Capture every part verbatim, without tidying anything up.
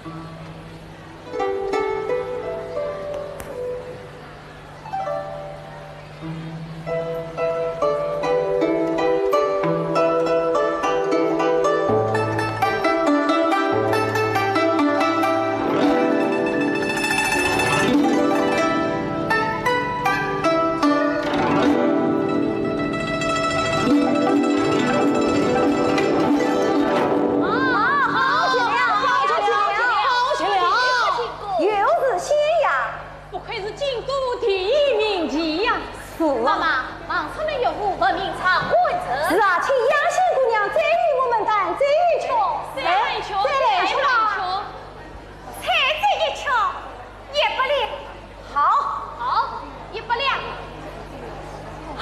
啊，好极了，好极了，好极了，又是县衙。不愧是京都第一名妓呀。是啊。那么，望春楼有无？闻名唱官人。是啊，请雅仙姑娘再与我们弹奏一曲。再来一曲，再来一曲吧。再来一曲。 再来一曲，也不灵。好，好，也不灵。好。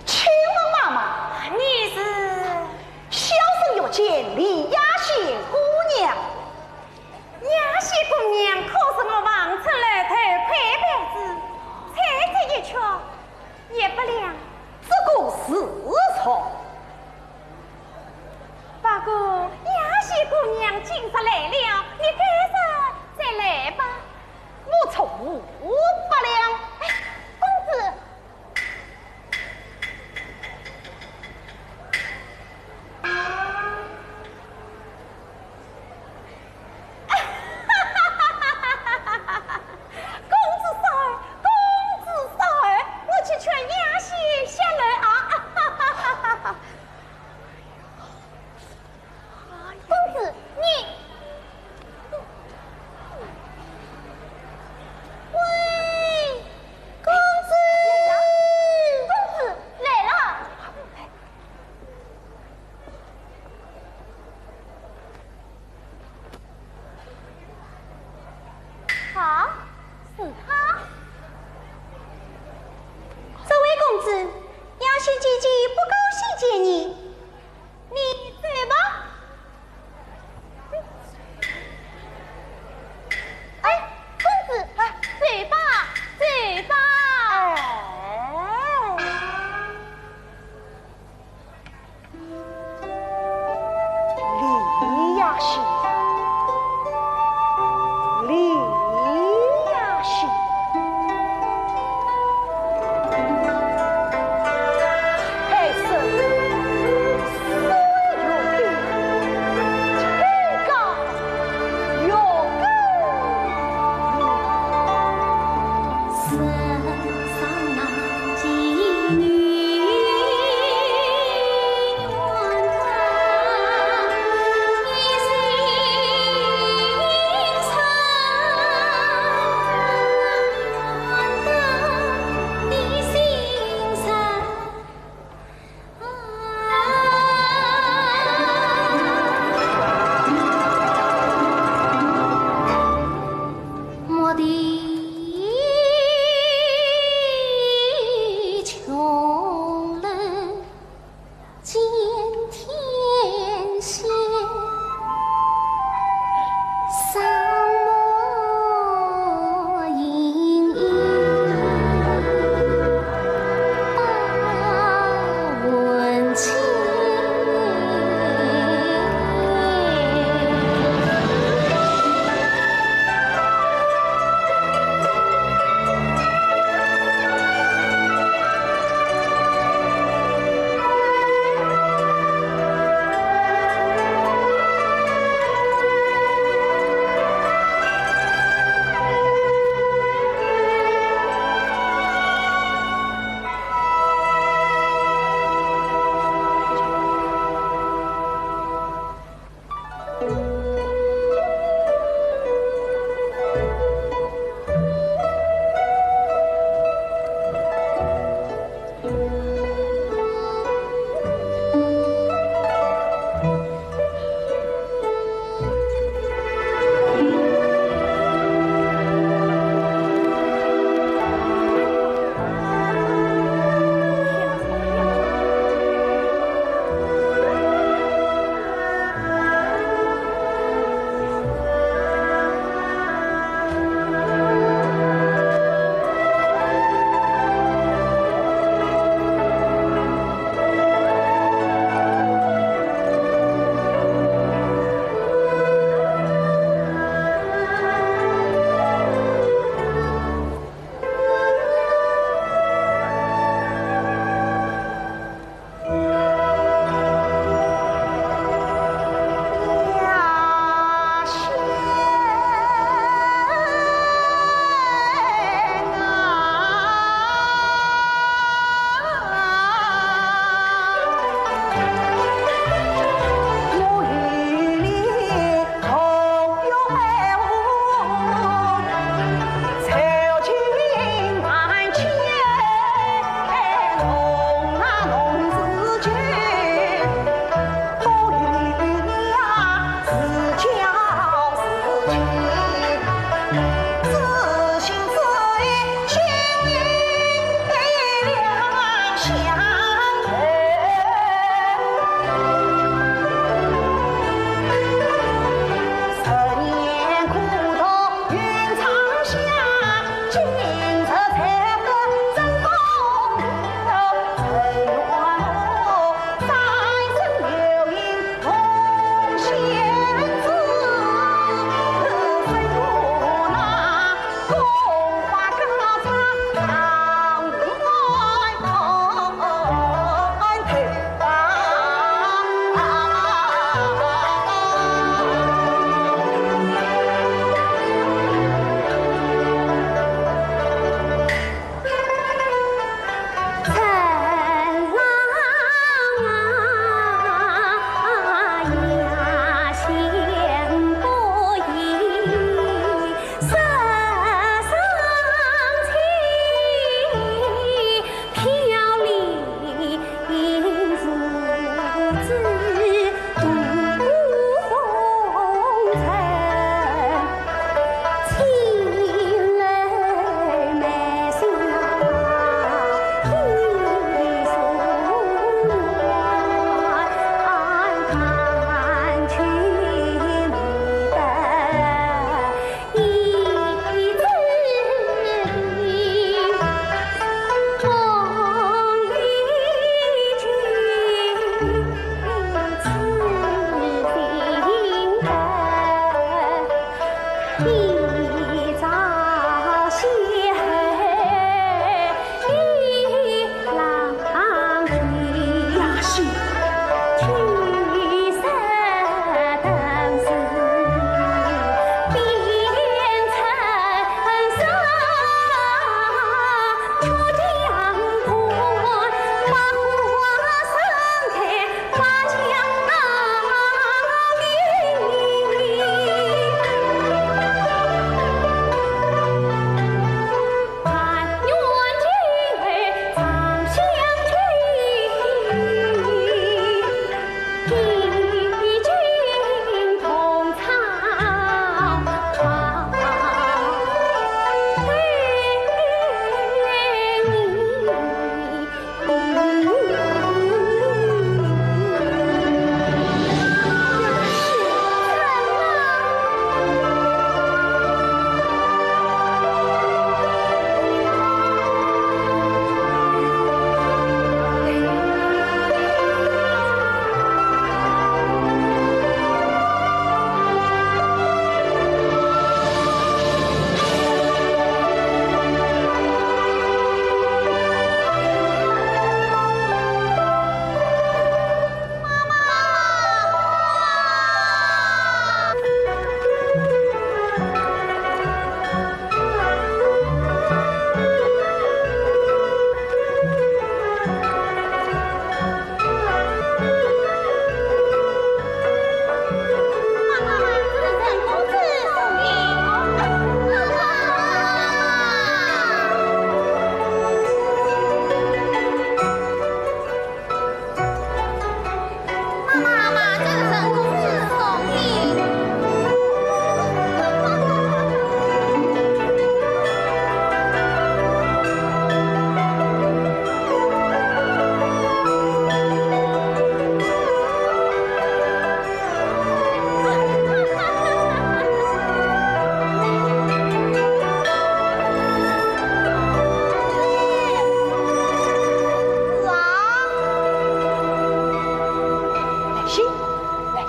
请问妈妈，你是？小生欲见李雅仙姑娘。 雅仙姑娘可是我望春楼头魁辈子，再这一曲也不灵。这个是错。不过雅仙姑娘今日来了，你改日再来吧。我从不来。哎，公子， 公子少爷，公子少爷，我去劝雅仙下楼啊。啊，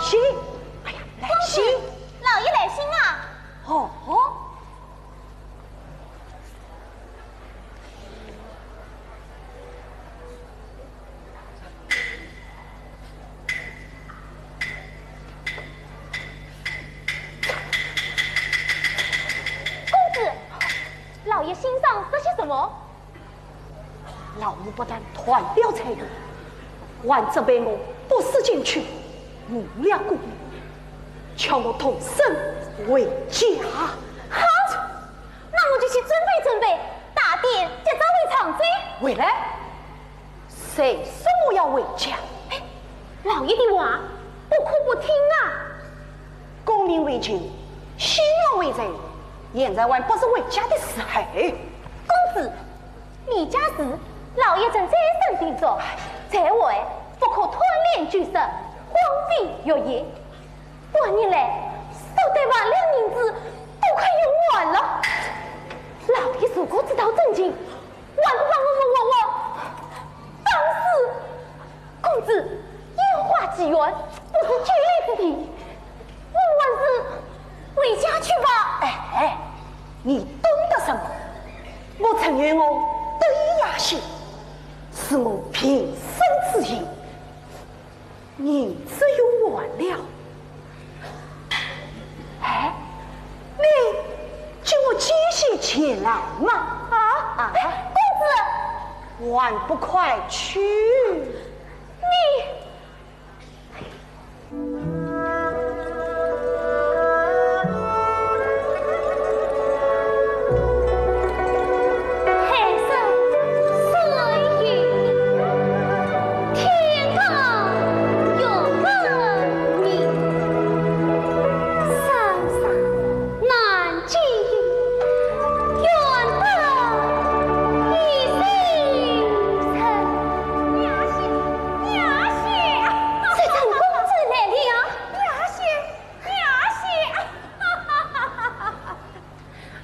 信？哎呀，来信！老爷来信啊！哦。 公子，老爷信上说些什么？老奴不但断了财源，还责备我不思进取，误了姑爷，叫我动身回家。好，那我就去准备准备，打点接着回常州。回来？谁说我要回家？哎，老爷的话不可不听啊！功名未尽，心愿未遂，现在还不是回家的时候。公子，离家时，老爷曾再三叮嘱，在外不可贪恋酒色，荒废学业。半年来，所带万两银子都快用完了。老爷如果知道真情， 还不把我问问我当时。公子，烟花几远，不是久留之地，我们还是回家去吧。哎，你懂得什么？我曾有我的野心，是我平生之幸。 银子用完了。哎，你给我借些钱来嘛。啊？啊？哎，公子，还不快去！你……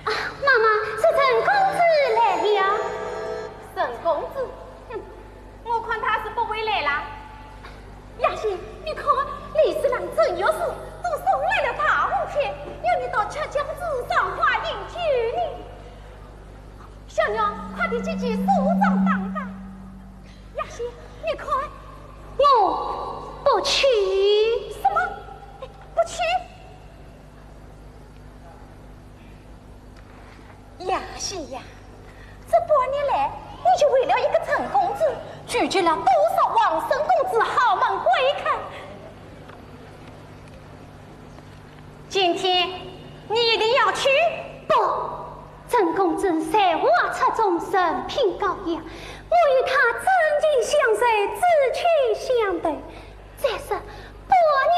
啊，妈妈，是陈公子来了。陈公子？哼，我看他是不会来啦。雅欣，你看，李四郎陈御史都送来了大红帖，要你到曲江子赏花饮酒呢。小娘，快点去给首长打发。雅欣，你看。我不去。什么？不去？ 雅欣呀，这半年来，你就为了一个陈公子，拒绝了多少王孙公子豪门贵客。今天你一定要去？不，陈公子才华出众，人品高雅，我与他真情相随，志趣相投。 再说，半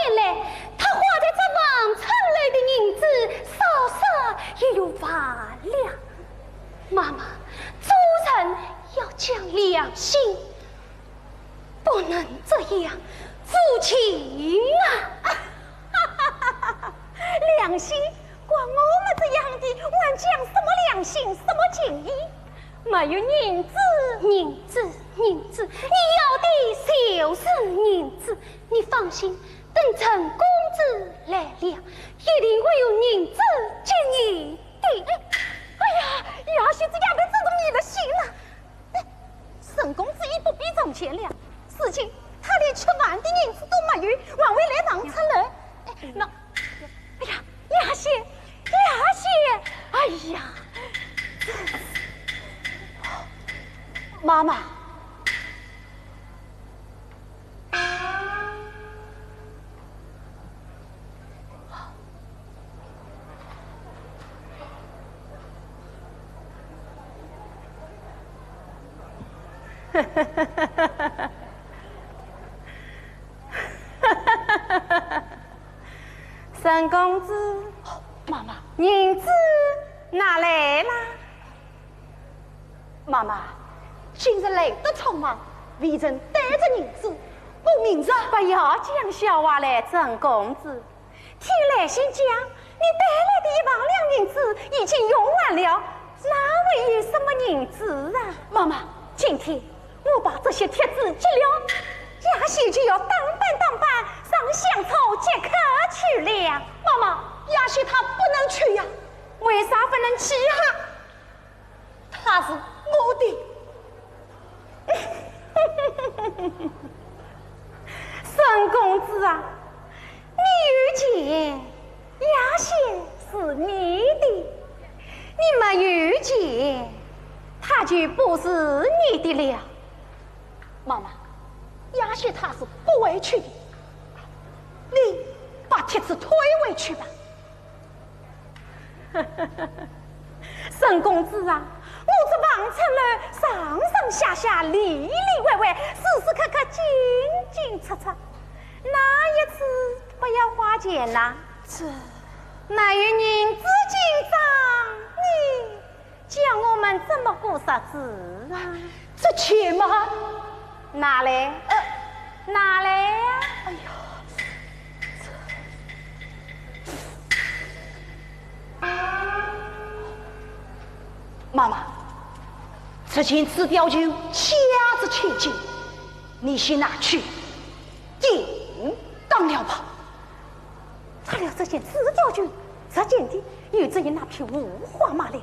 年来，他花在这望春楼的银子，少说也有万两。妈妈，做人要讲良心，不能这样无情啊！良心？光我们这样的，还讲什么良心，什么情义？没有银子。银子，银子，你要的就是银子。 你放心，等陈公子来了，一定会有银子给你的。哎呀，雅欣这丫头真是迷了心了。哎，陈公子已不必从前了，如今他连吃饭的银子都没有，还会来望春楼。哎，那，哎呀，雅欣，雅欣，哎呀，真是。妈妈。 沈公子，妈妈。银子拿来啦。 妈妈，今日来得匆忙，未曾带着银子，我明日……不要讲笑话了，沈公子。听来信讲，你带来的一万两银子已经用完了，哪会有什么银子啊？妈妈，今天我把这些帖子寄了，雅欣就要打扮打扮，上香草街许他不能去呀。为啥不能去呀？他是我的。沈公子啊，你有钱，雅兴是你的；你没有钱，他就不是你的了。妈妈，雅兴他是不会去的，你把帖子退回去吧。 沈公子啊，我这望春楼上上下下、里里外外、时时刻刻、进进出出，哪一处不要花钱呐？这……哪有银子进账，你叫我们怎么过日子啊？这钱嘛，拿来，呃，拿来呀！哎呦，这……妈妈，这件纸貂裙价值千金，你先拿去典当了吧。拆了这件纸貂裙，值钱的又只有那匹五花马了。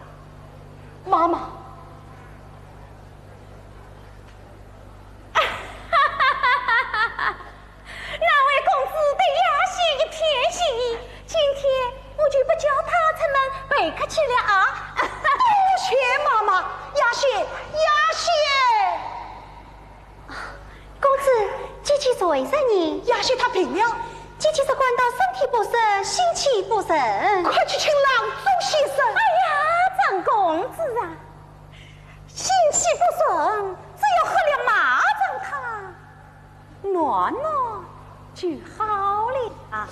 妈妈，那位公子对雅兴一片心意，今天我就不叫他出门陪客去了啊。多谢妈妈，雅兴，雅兴。啊，公子，姐姐在上呢。雅兴她病了。姐姐是感到身体不适，心气不顺。快去请郎中先生。哎呀，沈公子啊，心气不顺，只要喝了麻黄汤， 暖暖就好了。啊，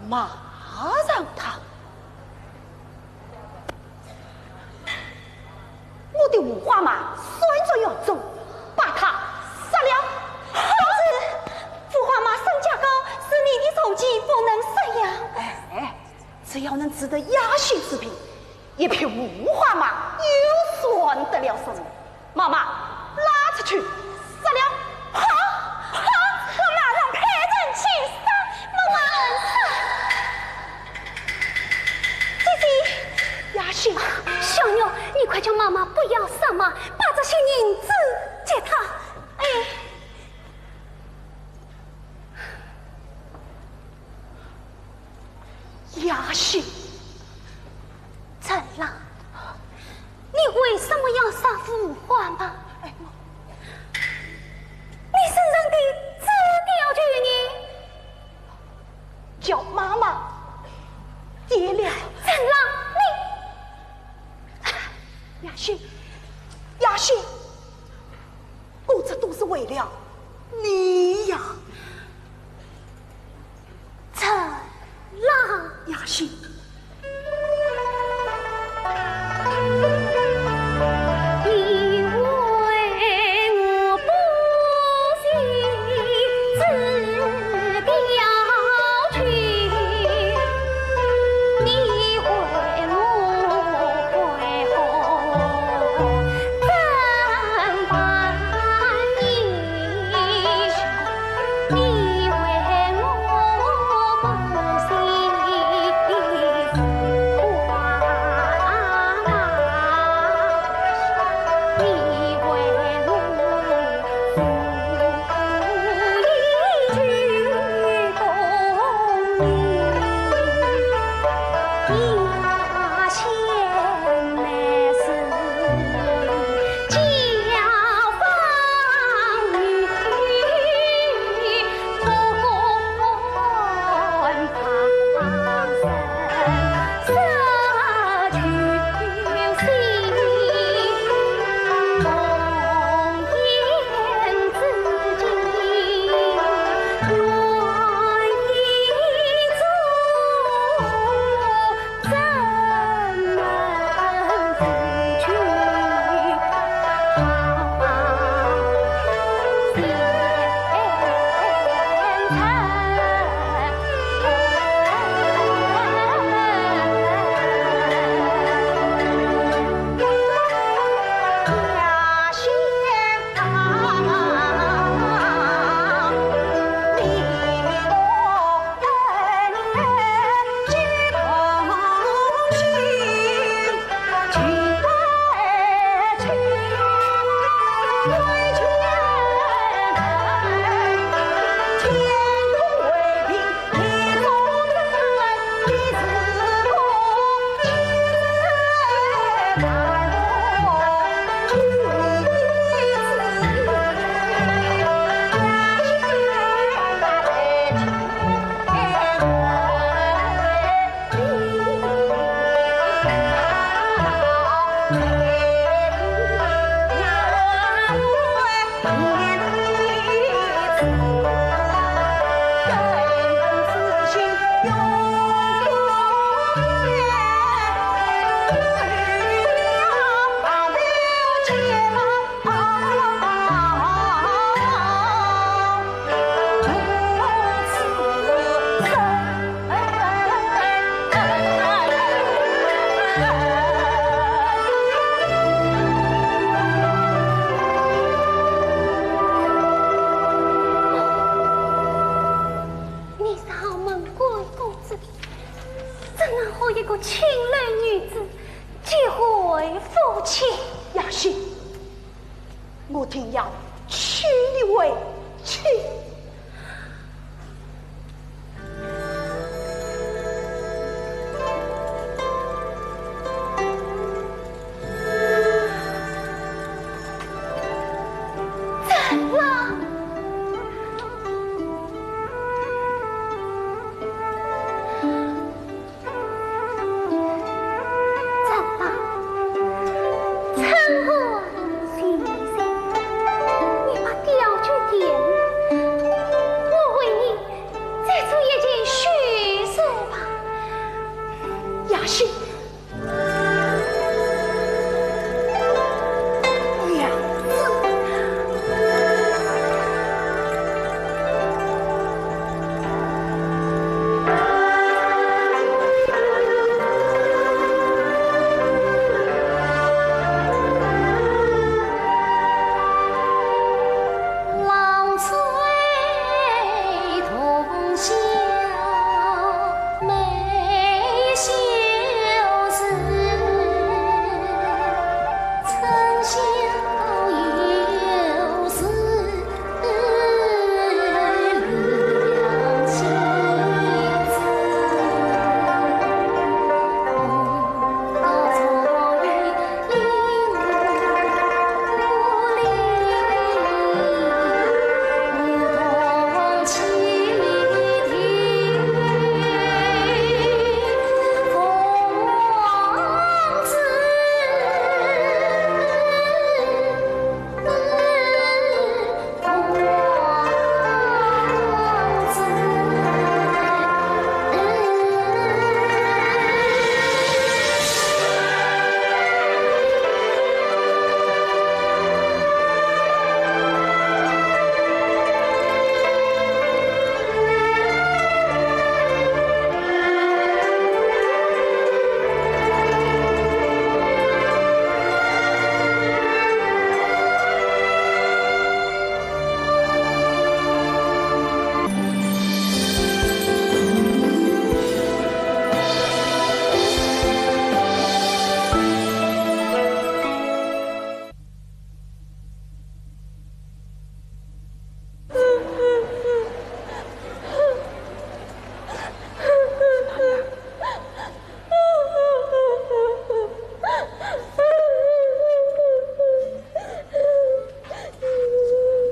麻黄汤。我的五花马算作要走，把他杀了。公子，五花马身价高，是你的坐骑，不能杀呀。哎，只要能治得雅兴之病， 一匹五花马又算得了什么？妈妈，拉出去，杀了！好，好，我马上派人去杀，我马上杀。姐姐，雅兴，小玉，你快叫妈妈不要杀马，把这些银子给她。哎。 雅兴。春郎，你为什么要杀五花马？哎，我……你身上的纸貂裙呢？叫妈妈给了。春郎，你……雅兴，雅兴，我这都是为了你呀。 春郎。雅兴。奈何一个青楼女子结为夫妻？雅兴，我定要娶你为妻。 怎么，春花心心，你把貂蝉给了，我为你再做一件喜事吧。雅兴， 娘子。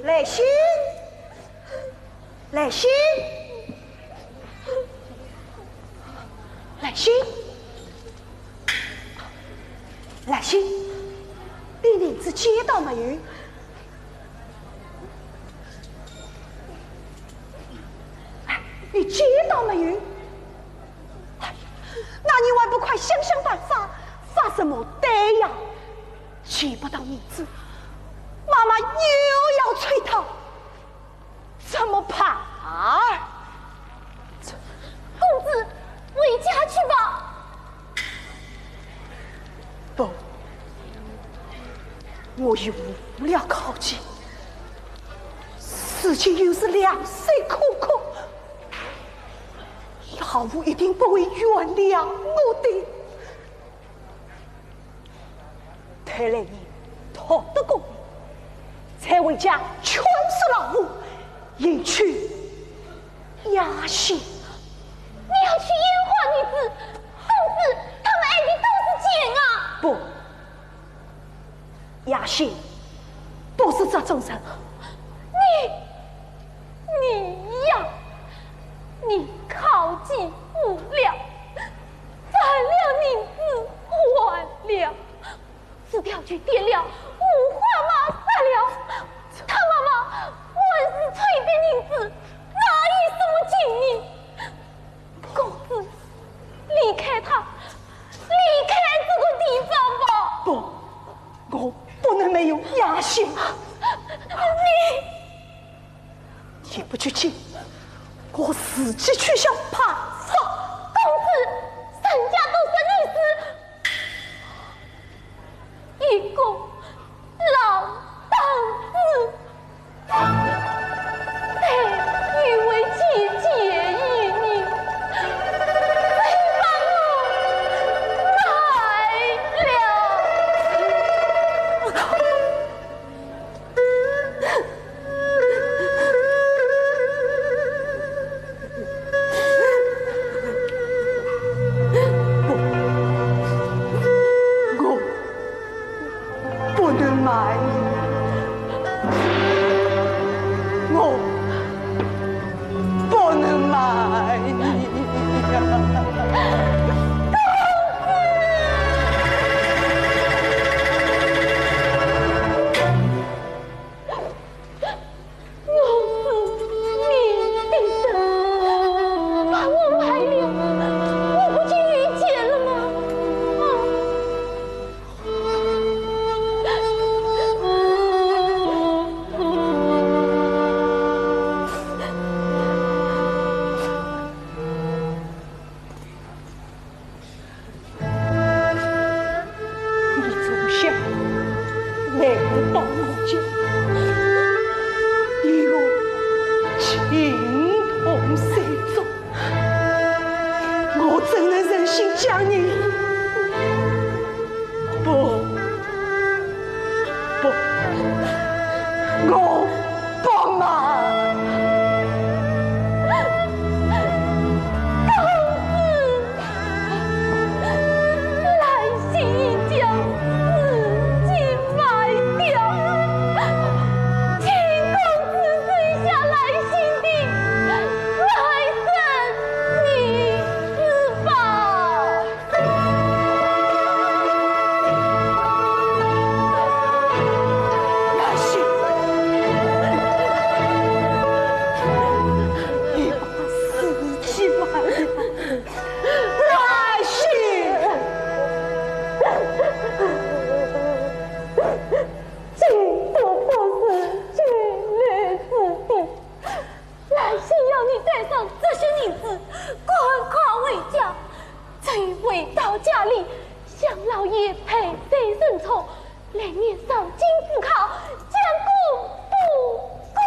兰心，兰心，兰心，兰心，你银子借到没有？ 哎，你借到没有？哎呀，那你还不快想想办法，发什么呆呀？借不到银子，妈妈又要催讨，怎么办啊？公子，回家去吧。 不，我已无了靠近，如今又是两手空空，老夫一定不会原谅我的。待来年讨得功名，再回家劝说老夫，迎娶 雅兴。你要娶烟花女子，公子，他们爱的都是钱啊！不，雅兴不是这种人。你，你呀，你靠近我了，反了银子还了。 是貂蝉点了，五花马杀了，他妈妈还是催的银子，哪有什么情义？公子，离开他，离开这个地方吧。不，我不能没有雅兴。你 你不去请，我自己去想办法。公子，人家都说你是一个老荡子，待愚为妻解语你，谁把我怎能忍心将你？不，不，我不骂。公子，兰心已将自己卖掉，请公子收下兰心的来生女子吧。 兰心，你把自己卖了，兰心。这都不是金兰子弟。 兰心要你带上这些银子，赶快回家，再回到家里，向老爷赔罪认错，来年上京赴考，将功补过。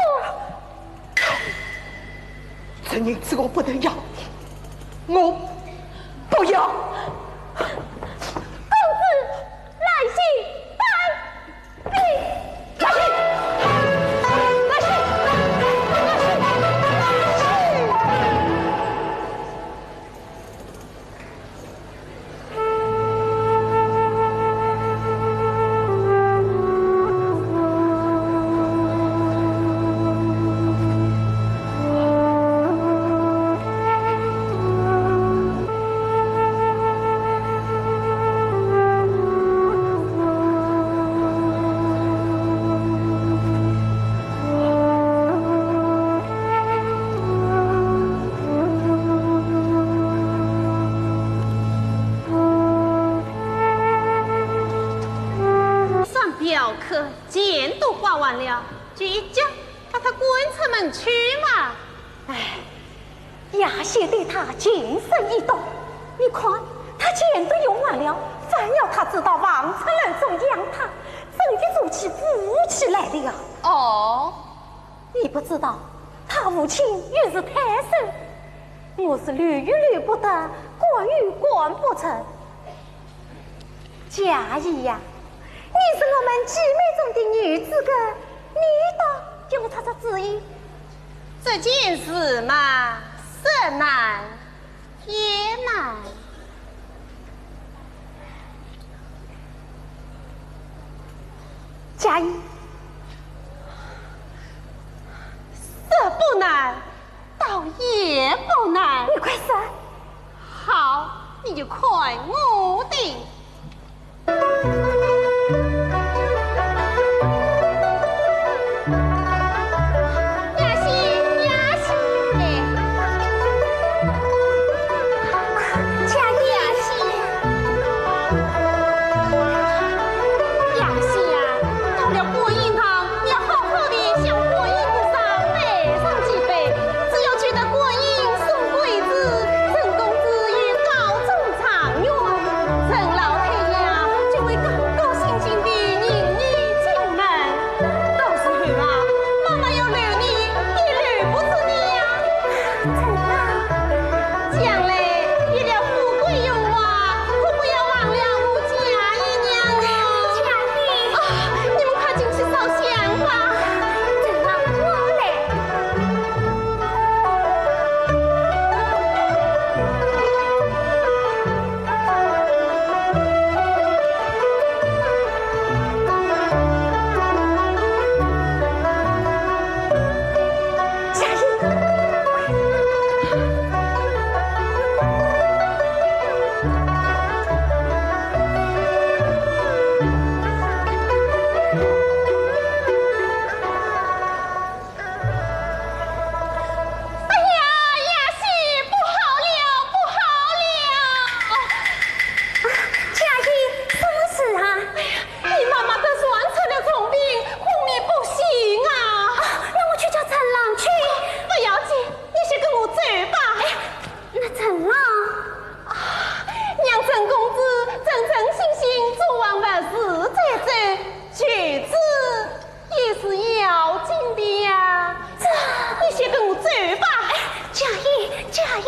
这银子我不能要，我不要。公子，兰心，慢！ 算表哥，钱都花完了，就一脚把他赶出门去嘛。唉， 雅兴对他情深意重，你看，他钱都用完了，反要他知道望春楼中央他，真的做起不起来了。哦，你不知道，他父亲又是太守，我是留也留不得，赶也赶不成。 嘉怡呀，你是我们姐妹中的女子个，你倒给我出出主意。这件事嘛，说难也难。嘉怡，说不难，倒也不难。你快说。 好，你就看我的。雅兴，雅兴，哎，嘉怡，雅兴。 雅兴啊，到了观音堂，你要好好地向观音菩萨拜上几拜。只要求得观音送桂枝，陈公子有高中状元，陈老太爷啊，就会高高兴兴地迎你进门。到时候啊，妈妈要留你也留不住你呀。 将来你的富贵荣华，可不要忘了我嘉怡娘啊！嘉怡。啊，你们快进去烧香吧。等我来。 哎呀，雅兴，不好了，不好了！啊，嘉怡，什么事啊？哎呀，你妈妈得患上了重病，昏迷不醒啊！啊，那我去叫陈郎去。不要紧，你先跟我走吧。哎，那陈郎？啊，让陈公子整整心心做完法事再走，求子 也是要紧的呀。这，你先跟我走吧。哎，嘉怡，嘉怡。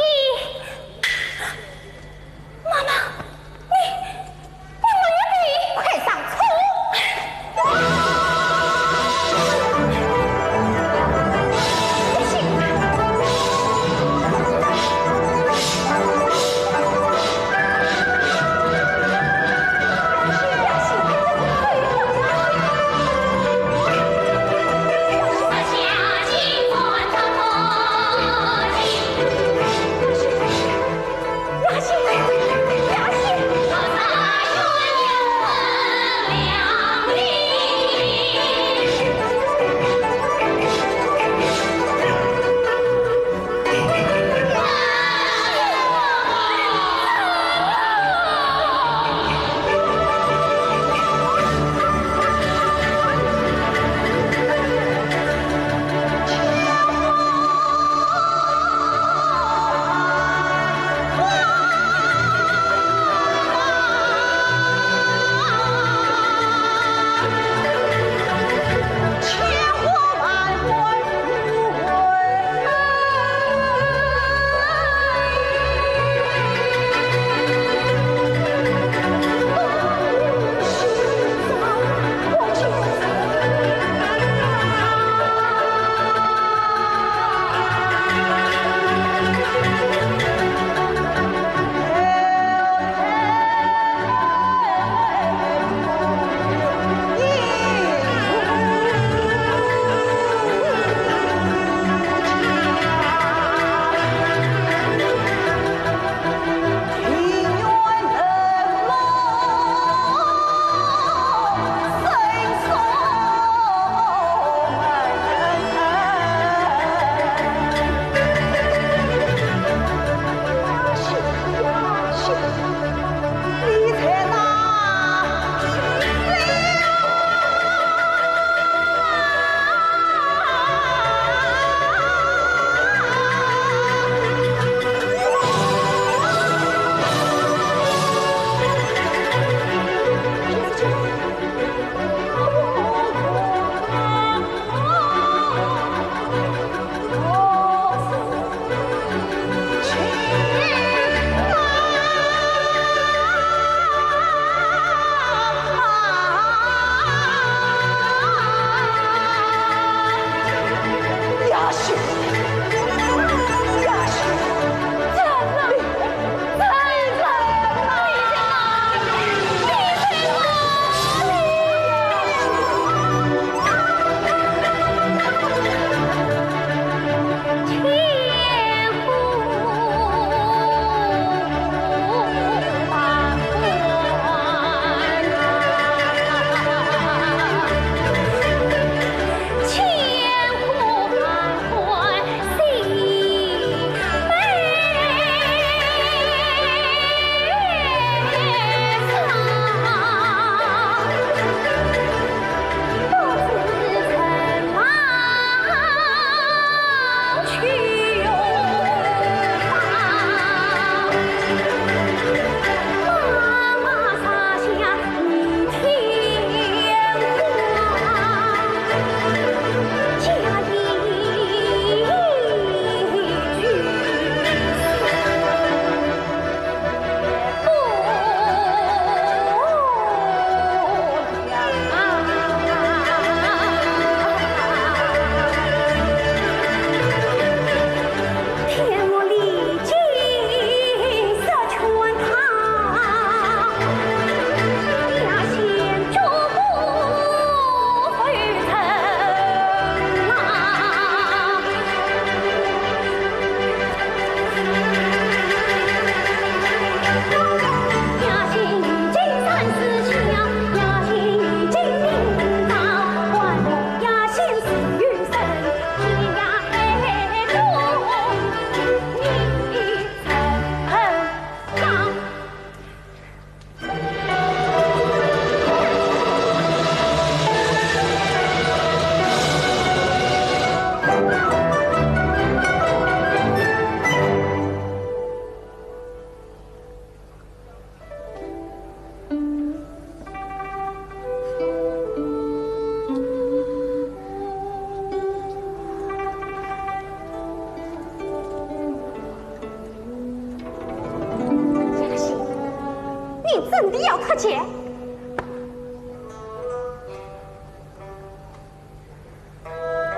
真的要出去？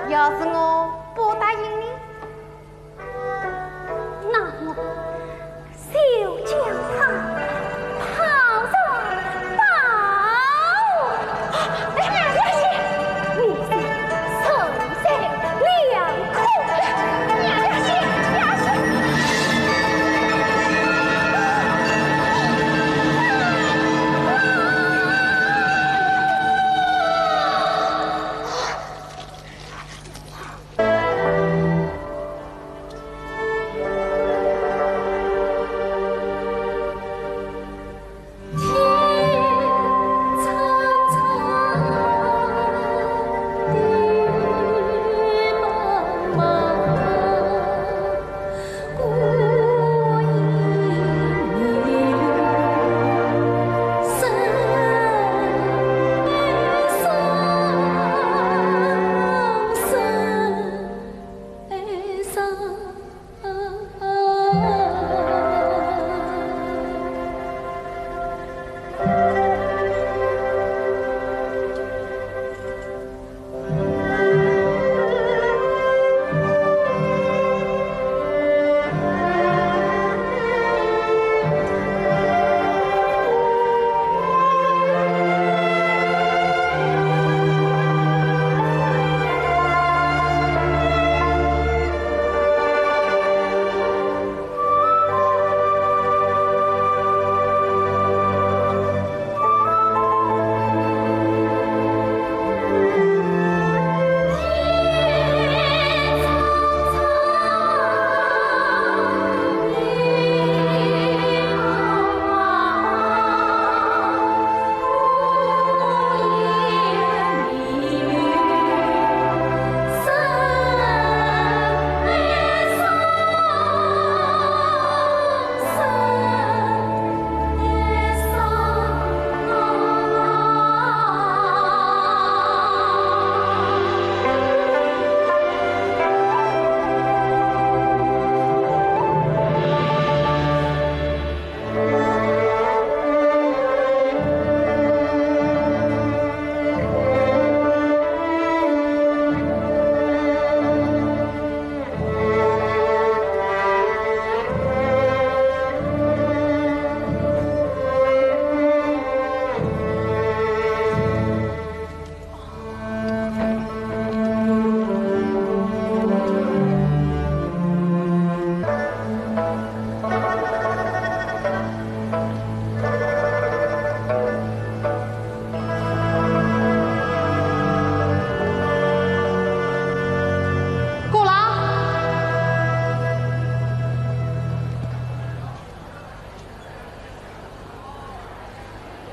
要是我不答应你，那我就将她抛入大河。哎，娘娘，你是 存在两可。娘娘，娘娘。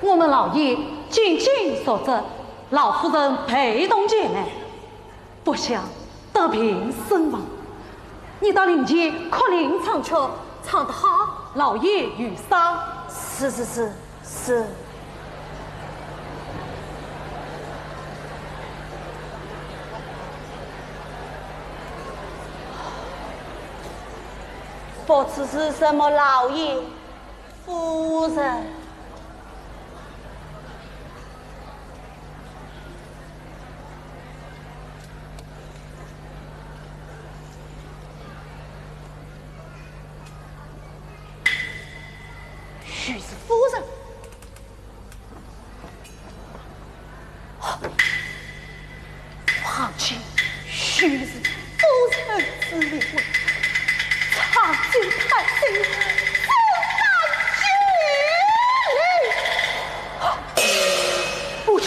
我们老爷进京述职，老夫人陪同前来，不想得病身亡。你到灵前哭灵唱曲，唱得好，老爷有赏。是是是是。不知是什么老爷、夫人。 许氏夫人。 皇亲，许氏夫人之命，参见太师，怎敢拘礼？母亲。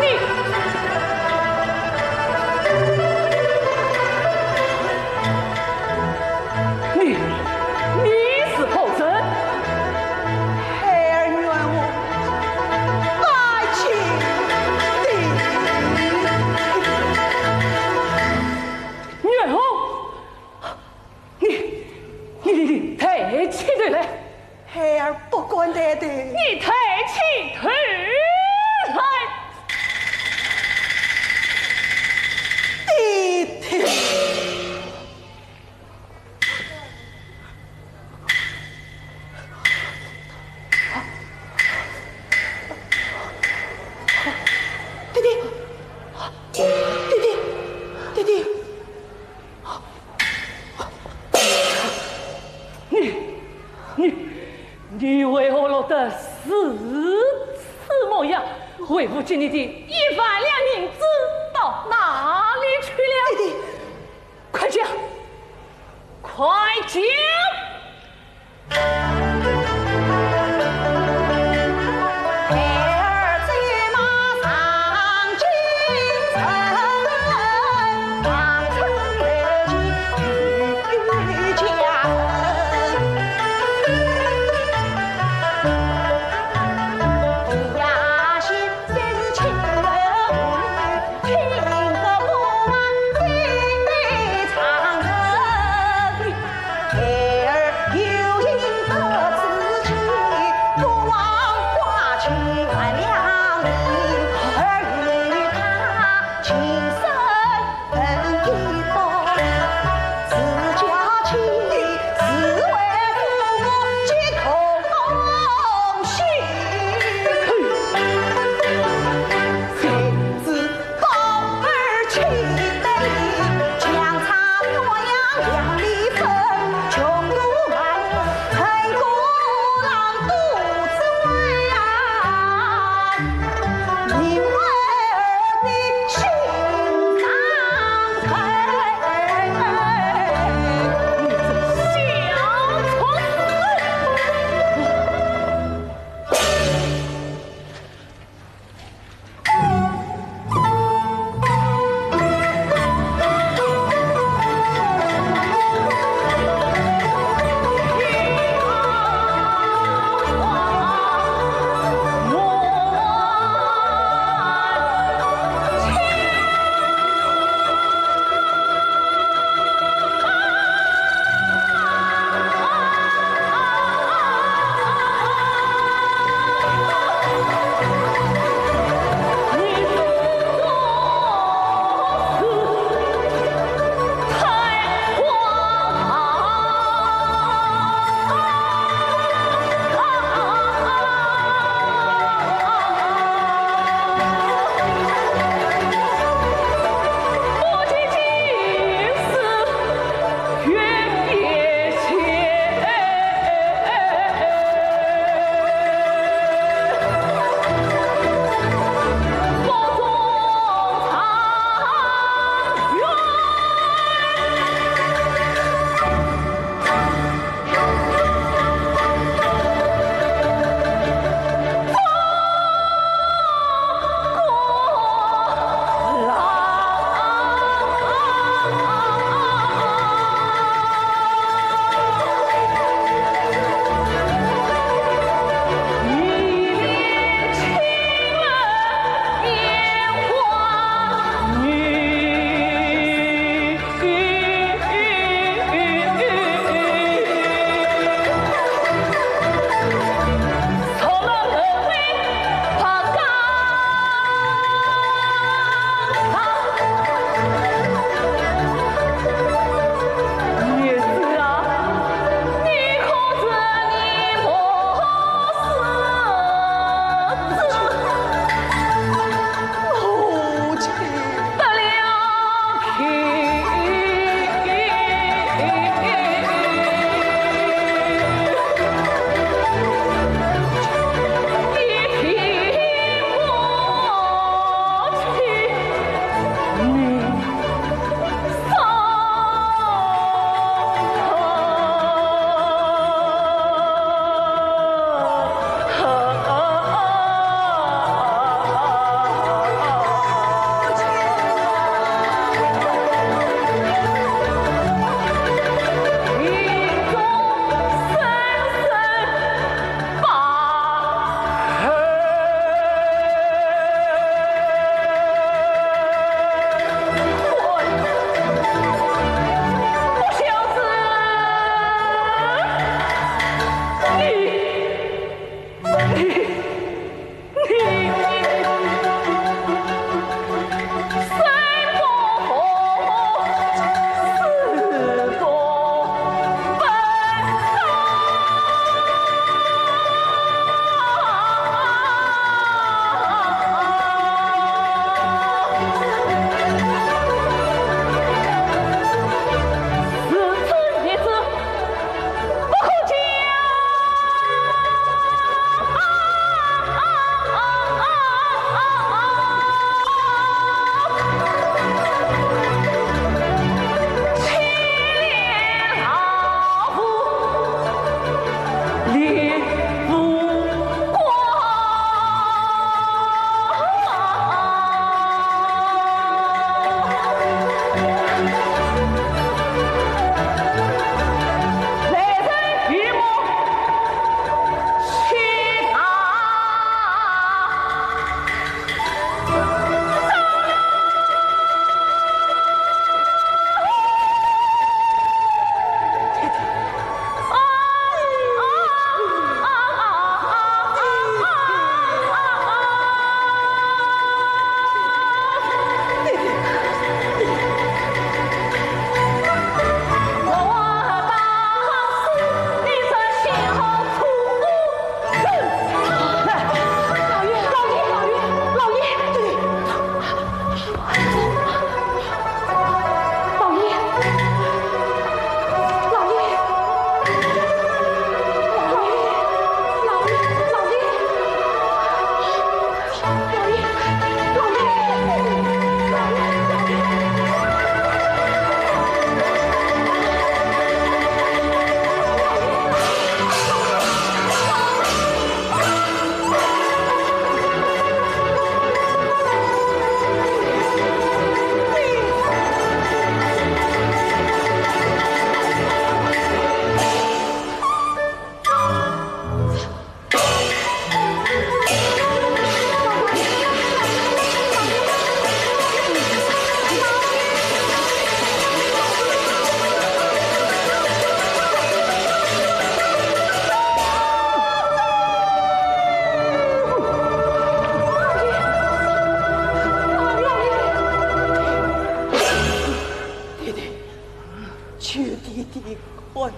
你，你，你是何人？孩儿冤枉，拜见爹爹。冤枉？你，你，你，你抬起头来！ 孩儿不敢抬头。你抬起头来！爹爹。爹爹，爹爹，爹爹。 你，你，你为何落得如此模样？为父给你的一万两银子到哪里去了？爹爹。快讲，快讲！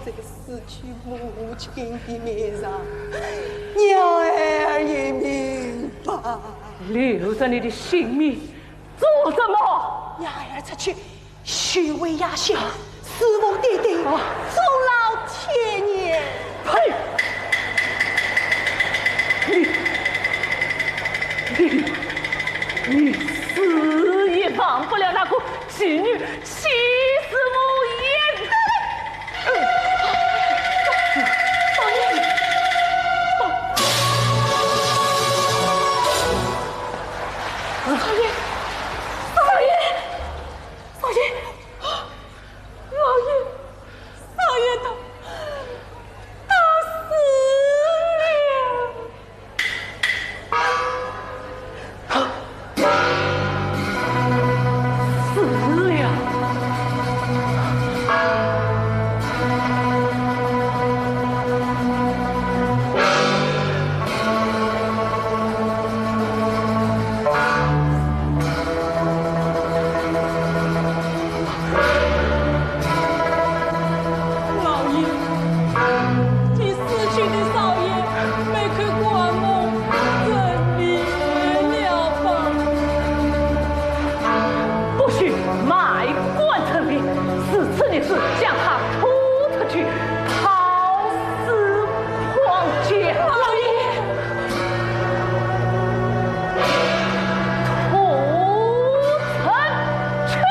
这个死去母亲的面上，让孩儿也明白。留着你的性命做什么？让孩儿出去 许位压线，侍奉爹爹，啊，终老天年。呸！你，你，你死也忘不了那个妓女欺师无义。少爷，少爷，少爷，少爷！ 老爷，少爷他，他死了。死了。 老爷，替死去的少爷买口棺木，成礼了吧。不许卖棺成礼，是此女子，将她拖出去抛尸荒郊。老爷，拖出去。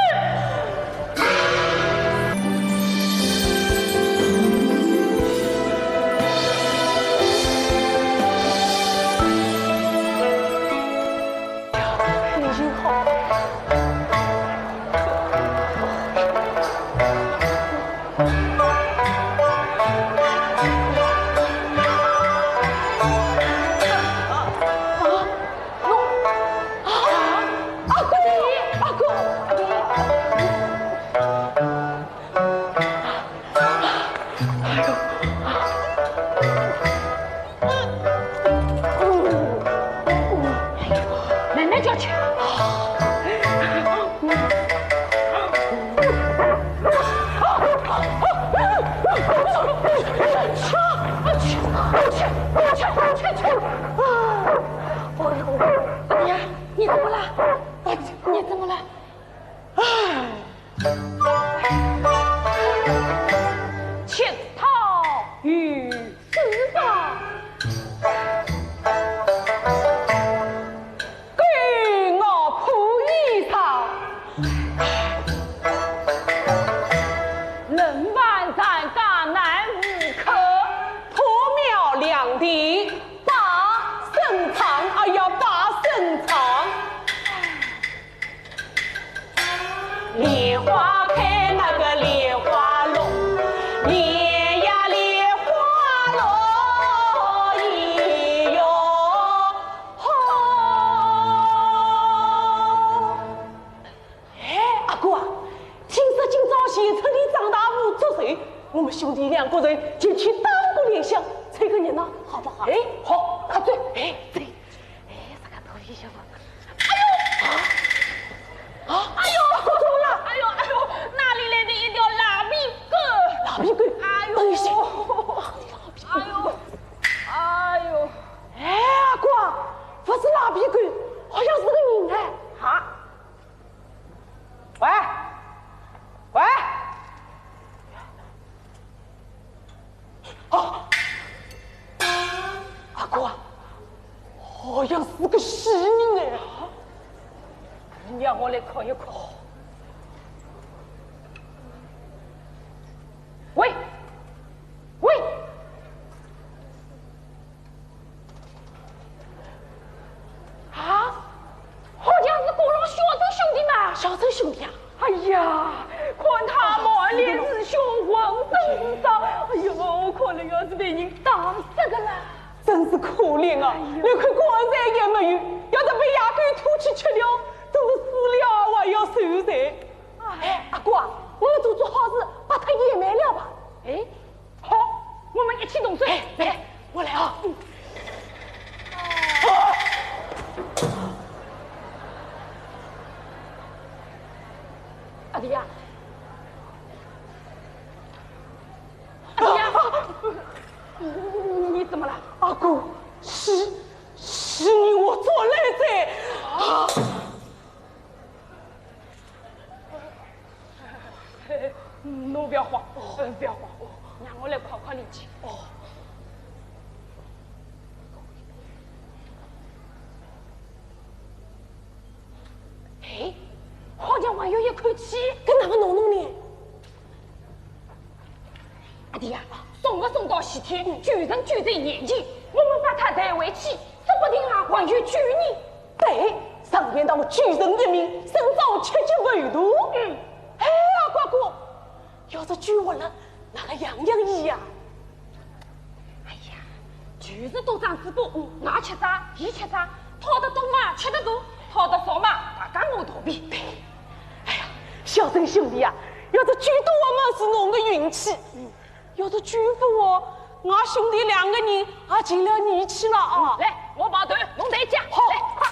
慢慢叫去。哎呀，你怎么了？你怎么了？ 乞讨于死吧，狗咬破衣裳，人犯咱家难无可，破庙良田把身藏，哎呀，把身藏。 莲花开那个莲花落，莲呀莲花落，咿哟吼。哎，阿哥啊，听说今朝钱春里张大武祝寿，我们兄弟两个人前去打个联响，凑个热闹，好不好？哎，好，快走。哎，走。 哎，这个头皮下，哎呦！啊！啊！哎呦，怎么了？哎呦，哎呦，哪里来的一条蜡皮狗？蜡皮狗？哎呦！等一下。蜡皮狗。哎呦，哎呦！哎，阿哥，不是蜡皮狗，好像是个人哎。啊？喂，喂！ 啊，阿哥啊，好像是个死人哎。你让我来看一看。喂，喂， 啊，好像是过路小周兄弟嘛。小周兄弟啊？哎呀，看他满脸是血，浑身是伤，哎呦，看来要是被人打死的了。真是可怜啊，哎呀，连口棺材也没有，要是被野狗拖去吃了，真是死了还要受罪。哎，阿哥啊，我们做做好事，把他掩埋了吧。哎， 好，我们一起动手。哎，来，我来啊。嗯。啊！阿弟呀，啊，怎么了？阿哥，是，是你我做来的。啊！侬不要慌，呃，不要慌，让我来看看你去。哦。哎，好像还有一口气。搿哪能弄弄呢？ 阿弟呀，送勿送到西天，九成九成严谨，我们把他带回去，说不定啊，还有救呢。对，上天堂救人一命，胜造七级浮屠。嗯。哎呀，乖乖，要是救活了，那个样样医呀？哎呀，就是多张嘴巴，我吃啥，伊吃啥，讨得多嘛，吃得多，讨得少嘛，大家我肚皮。对。哎呀，小陈兄弟啊，要是救到我们是侬个运气。 要是救勿活，俺兄弟两个人也尽了义气了啊。来，我跑头，侬带家。好。来，快。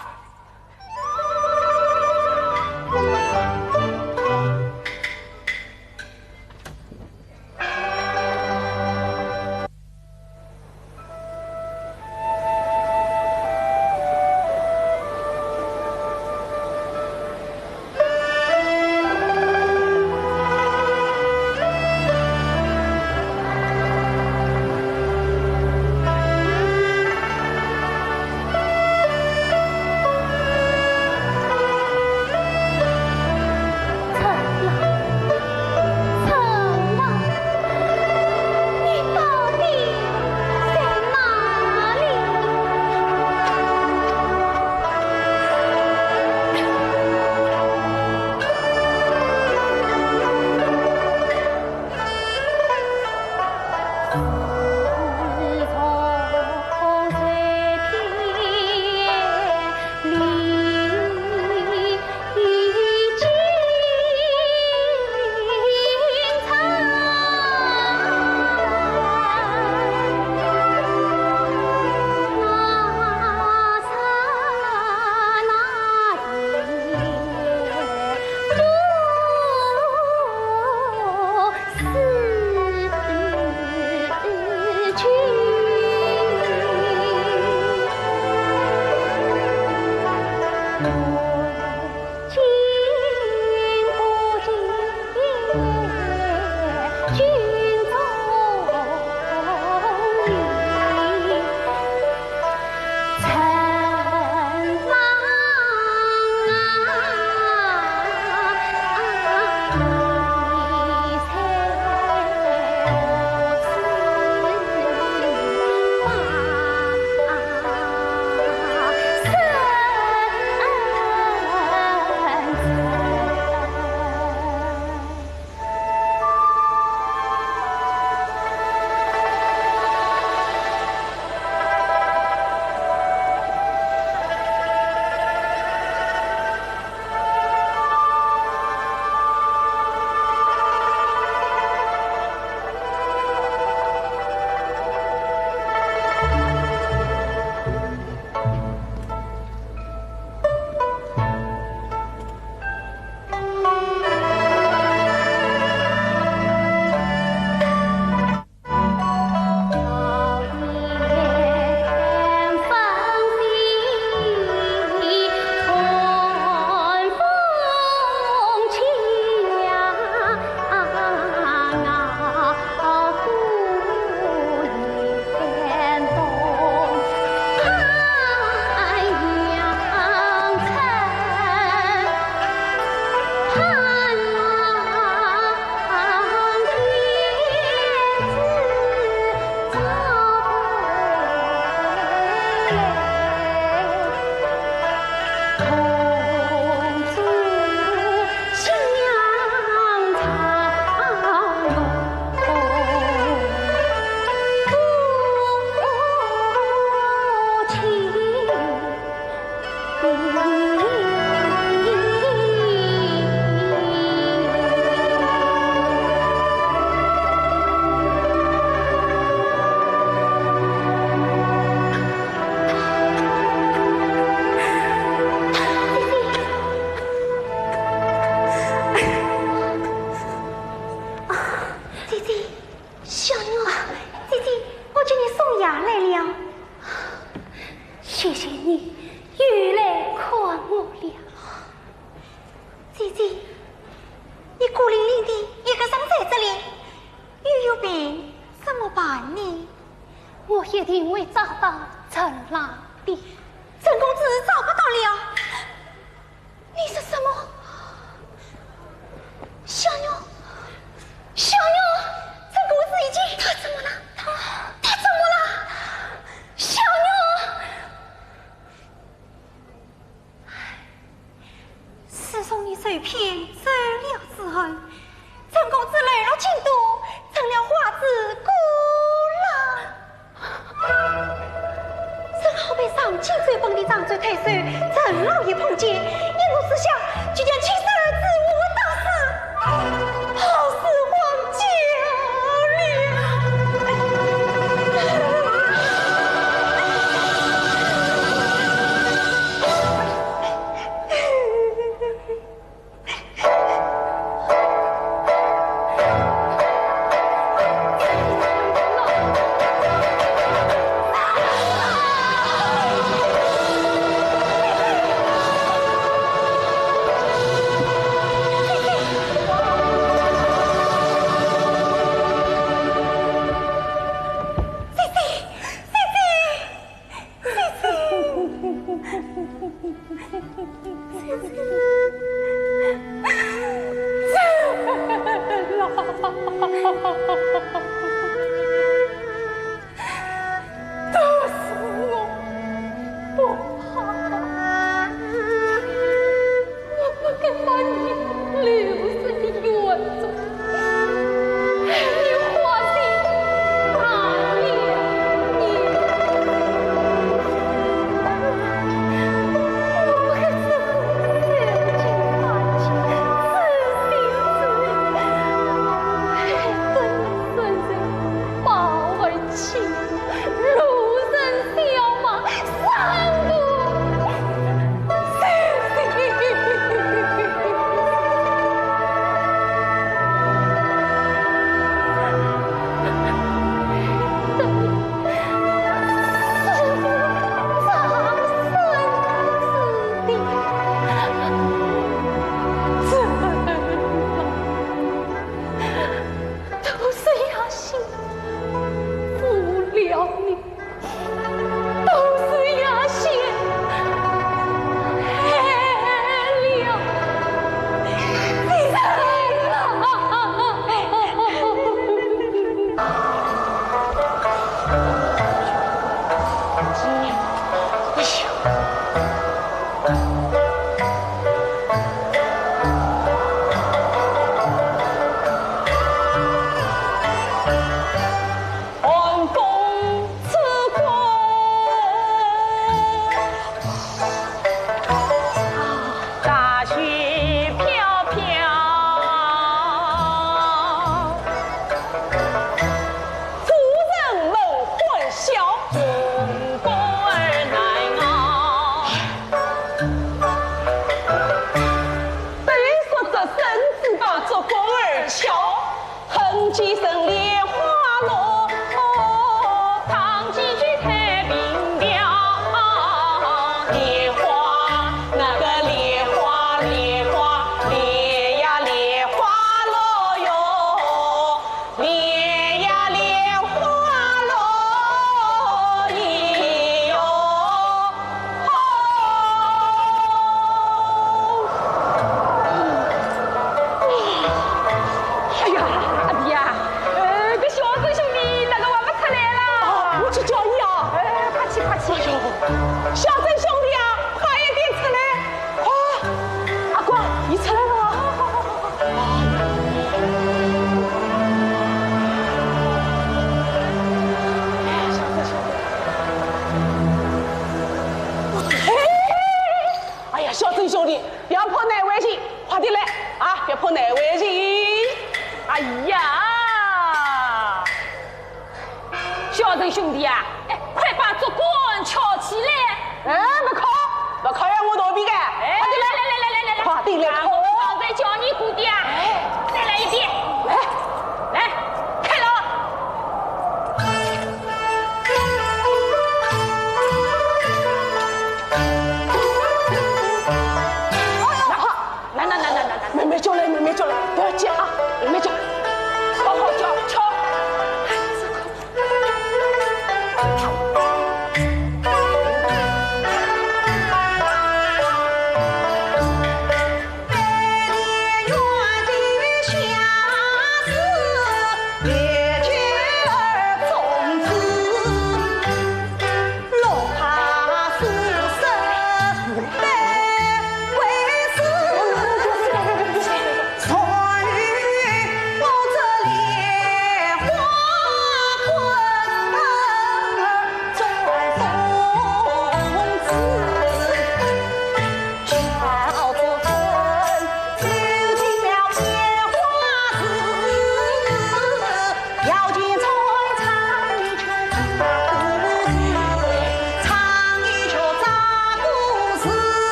人拉的。曾公子找不到了。你说什么？小玉，小玉，曾公子已经……他怎么了？他，他怎么了？小玉。 自从你受骗走了之后，曾公子流落京都，成了花子孤郎。正好被上京州本地掌州太守陈老爷碰见，一怒之下，就将亲手置我打死，好死荒郊了。我不该把你留在院中，害你花心大了你。我不该受尽万千痴心之苦，害得你生人抱儿亲，路人笑骂， 都是雅兴负了你，都是雅兴害了你。寒风刺骨，大雪飘飘。 夫人们欢笑，做官儿难熬。对说这身子把做官儿巧，恨几声莲花落，唱几句太平调。莲花，那个莲花，莲花，莲呀莲花落哟。 莲呀莲花落哟。哎呀，阿弟呀，呃，搿小曾兄弟哪个还勿出来啦？哦，我去叫伊啊。哎，快去，快去。哎呦，小曾兄弟啊，快一点出来。 啊，阿光，伊出来了。哎，哎呀，小曾兄弟，覅怕难为情，快点来啊，覅怕难为情。哎呀！ 小曾兄弟啊，哎，快把竹竿敲起来。哎，勿敲，勿敲要我肚皮个。哎，快点来，来来来来来来，快点来，让我们刚才教你过的啊，哎，再来一遍。来，来，开了。来，来，来，来，来，来。慢慢叫来，慢慢叫来，覅急啊，慢慢叫。敲，敲，敲。哎，这个 哎，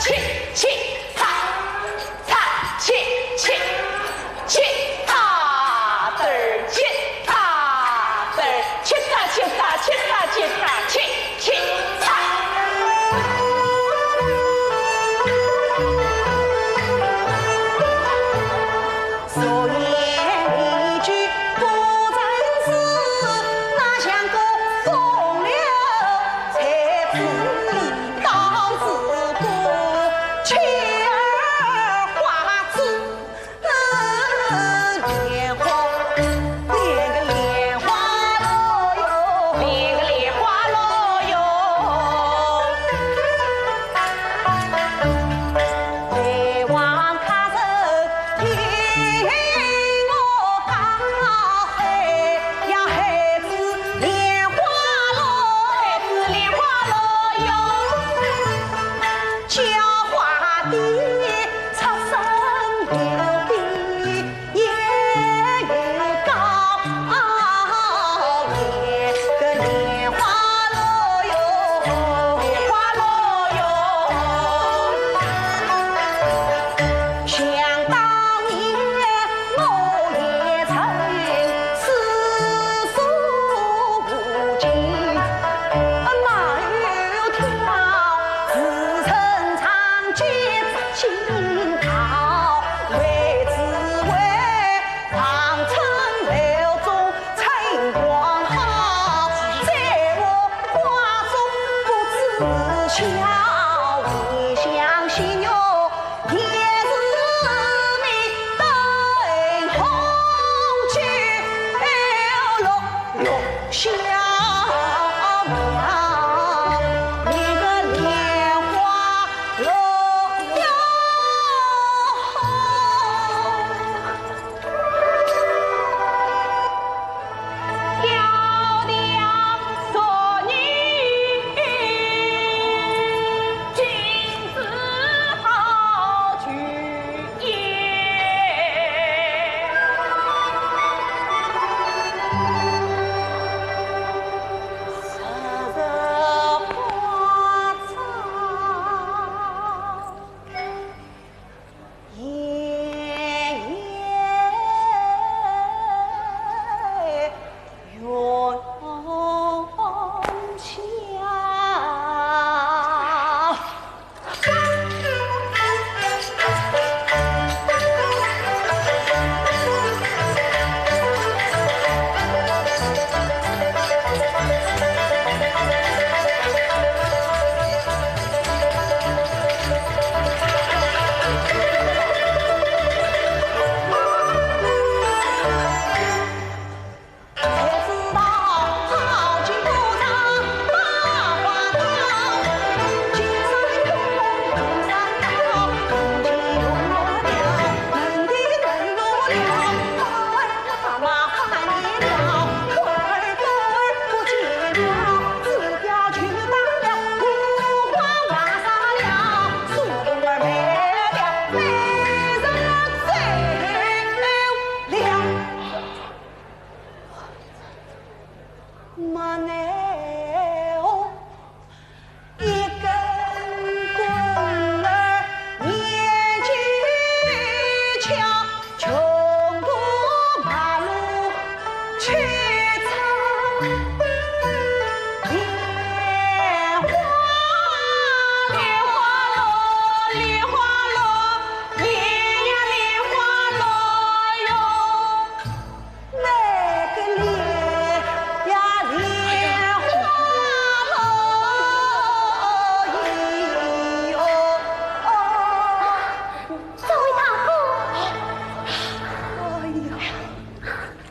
七七擦，擦七七七，擦得儿七，擦得儿七，擦七擦七，擦七擦七七擦。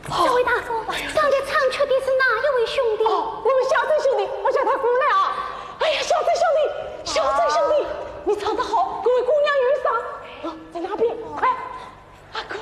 这位大哥，刚才唱曲的是哪一位兄弟？哦，我们小曾兄弟，我叫他过来啊。哎呀，小曾兄弟，小曾兄弟，你唱得好，各位姑娘有赏。啊，在那边，快，啊，快。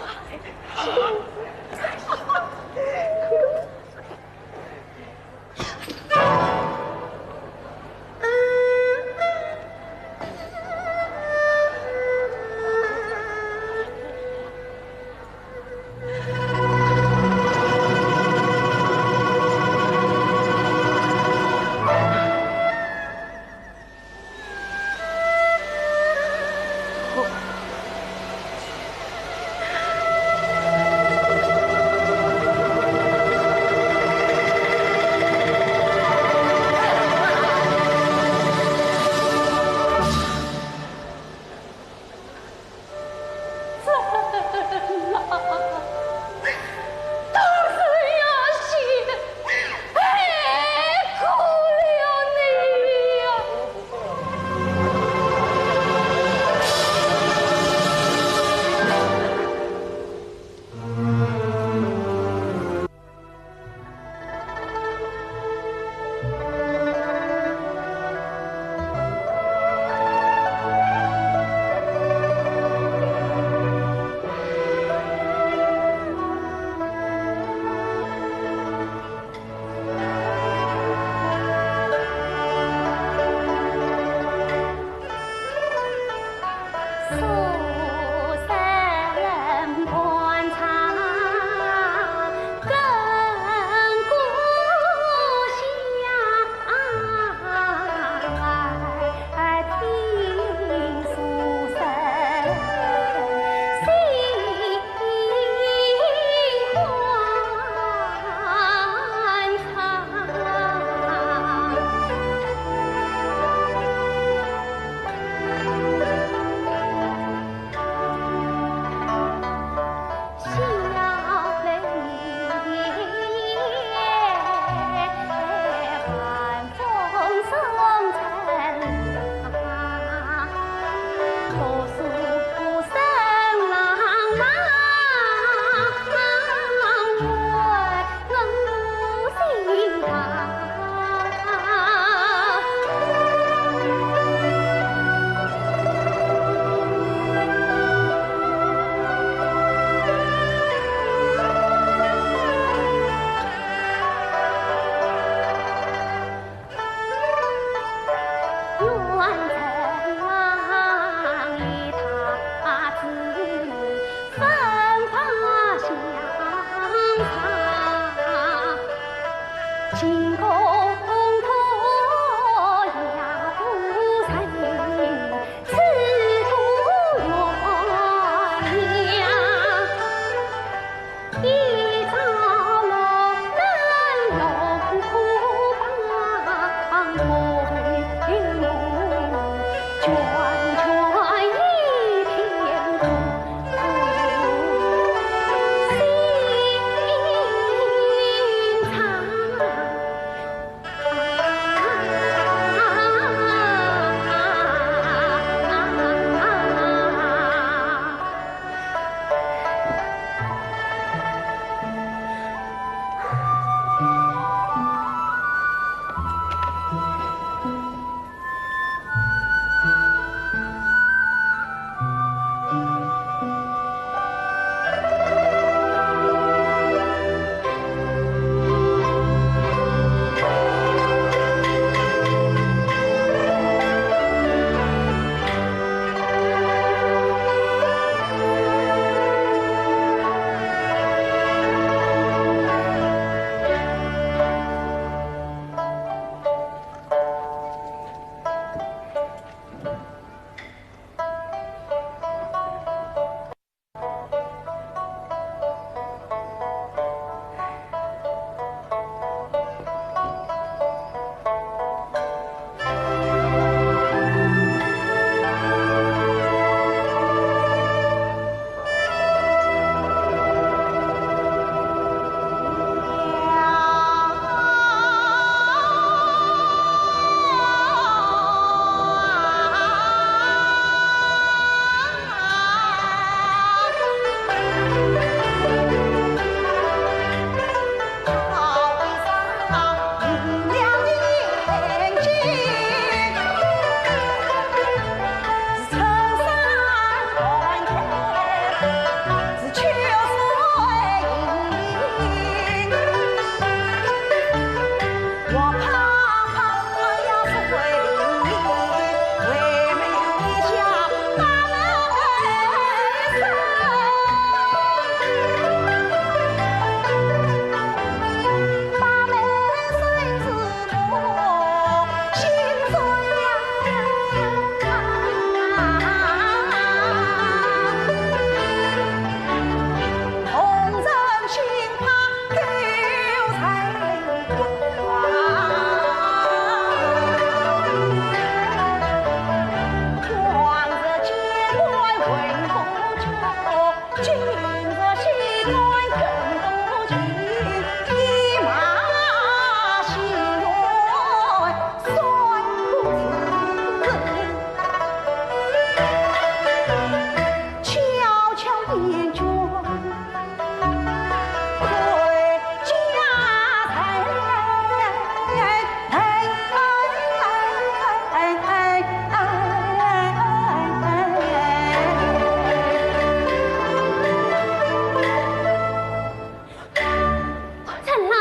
陈郎，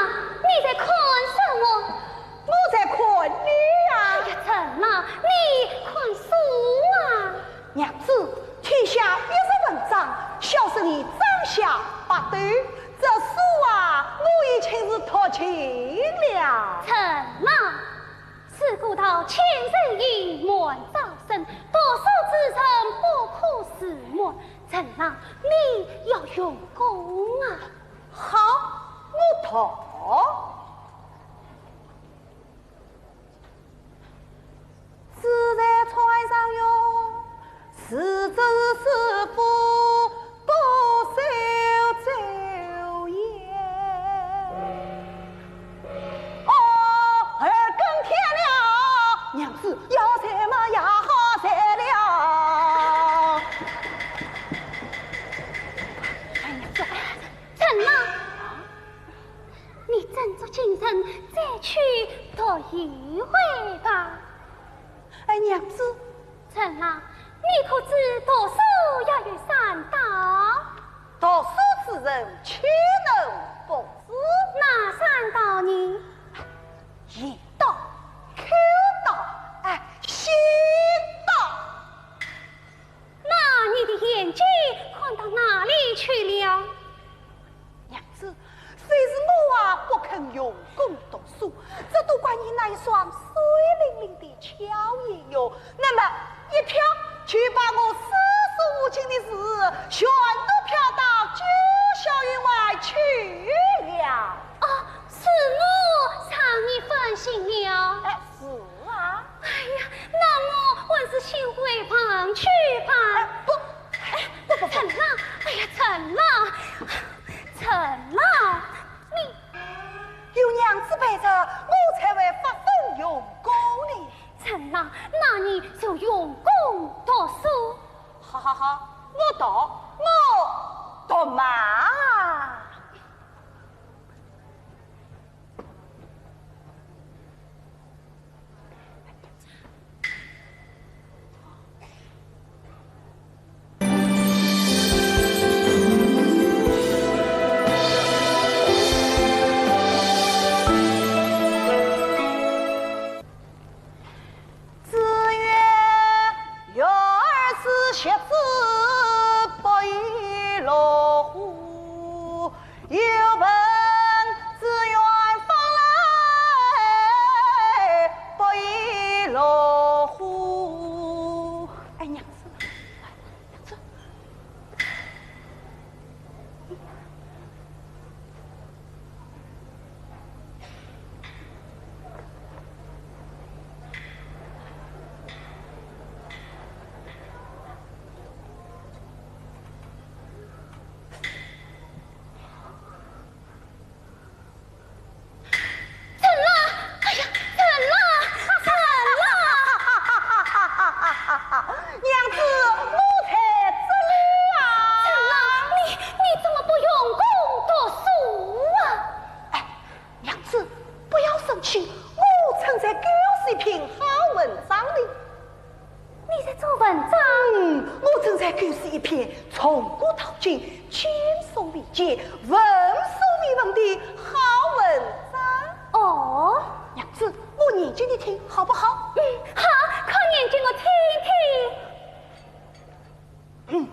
你在看什么？我在看你呀。哎呀，陈郎，你看书啊。娘子，请掌下八斗，这书啊，我已经是读尽了。陈郎，自古道：千人饮，满朝馊，读书之人不可自满。陈郎，你要用功啊。好，我读。 自在船上哟，似真似不，多少昼夜。哦，二更天了，娘子要睡么也好睡了。哎，娘子，哎，怎么？ 你振作精神，再去读一回吧。哎，娘子。陈郎，你可知读书要有三到？读书之人，岂能不知？哪三到呢？言到、口到，哎，心到。 那你的眼睛看到哪里去了？娘子，虽是我啊，不肯用功读书，这都怪你那一双水灵灵的巧眼哟。那么一瞟，就把我四书五经的字全都瞟到九霄云外去了。哦，是我让你烦心了。哎，是啊。哎呀，那我还是先回房去吧。哎，不，哎，不，不，不。陈郎，哎呀，陈郎，陈郎，你有娘子陪着，我才会发奋用功呢。陈郎，那你就用功读书。好好好，我读，我读嘛。 子曰：“学而时习之，不亦乐乎？有朋自远方来，不亦乐乎？”哎，娘子，娘子。 陈郎，哎呀，陈郎，陈郎！娘子，我在这里啊！陈郎，你，你怎么不用功读书啊？哎，娘子，不要生气，我正在构思一篇好文章呢。 你在做文章？嗯，我正在构思一篇从古到今、今所未见、闻所未闻的好文章。哦。娘子，我念给你听，好不好？嗯，好，快念给我听听。嗯。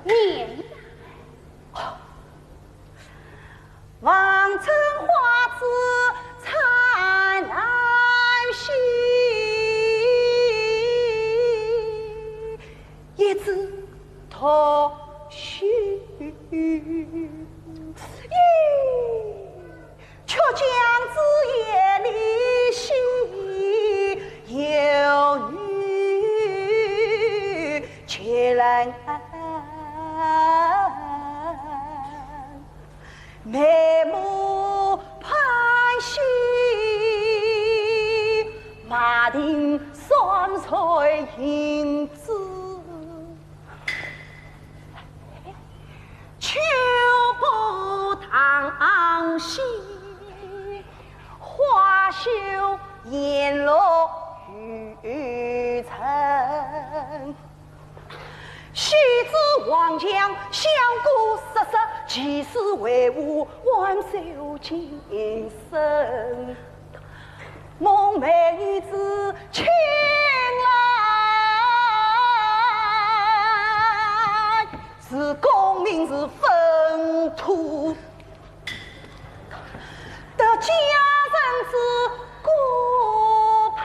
念。望春花自长南兮，一枝独秀。 却将枝叶离兮，又与其人眉目攀兮，马蹄双垂莺子。 秋波荡兮，花羞雁落雨声。须知王将相国失色，起死回屋，挽手近身。梦寐女子青来，是功名是粪土。 得佳人之顾盼。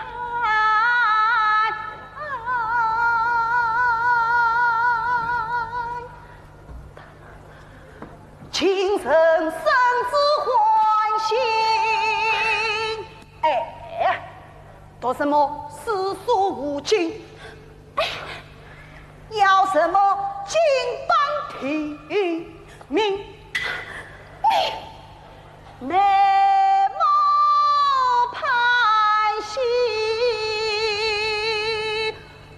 情深深之欢喜。哎，读什么四书五经？哎，要什么金榜题名？你 眉目盼兮，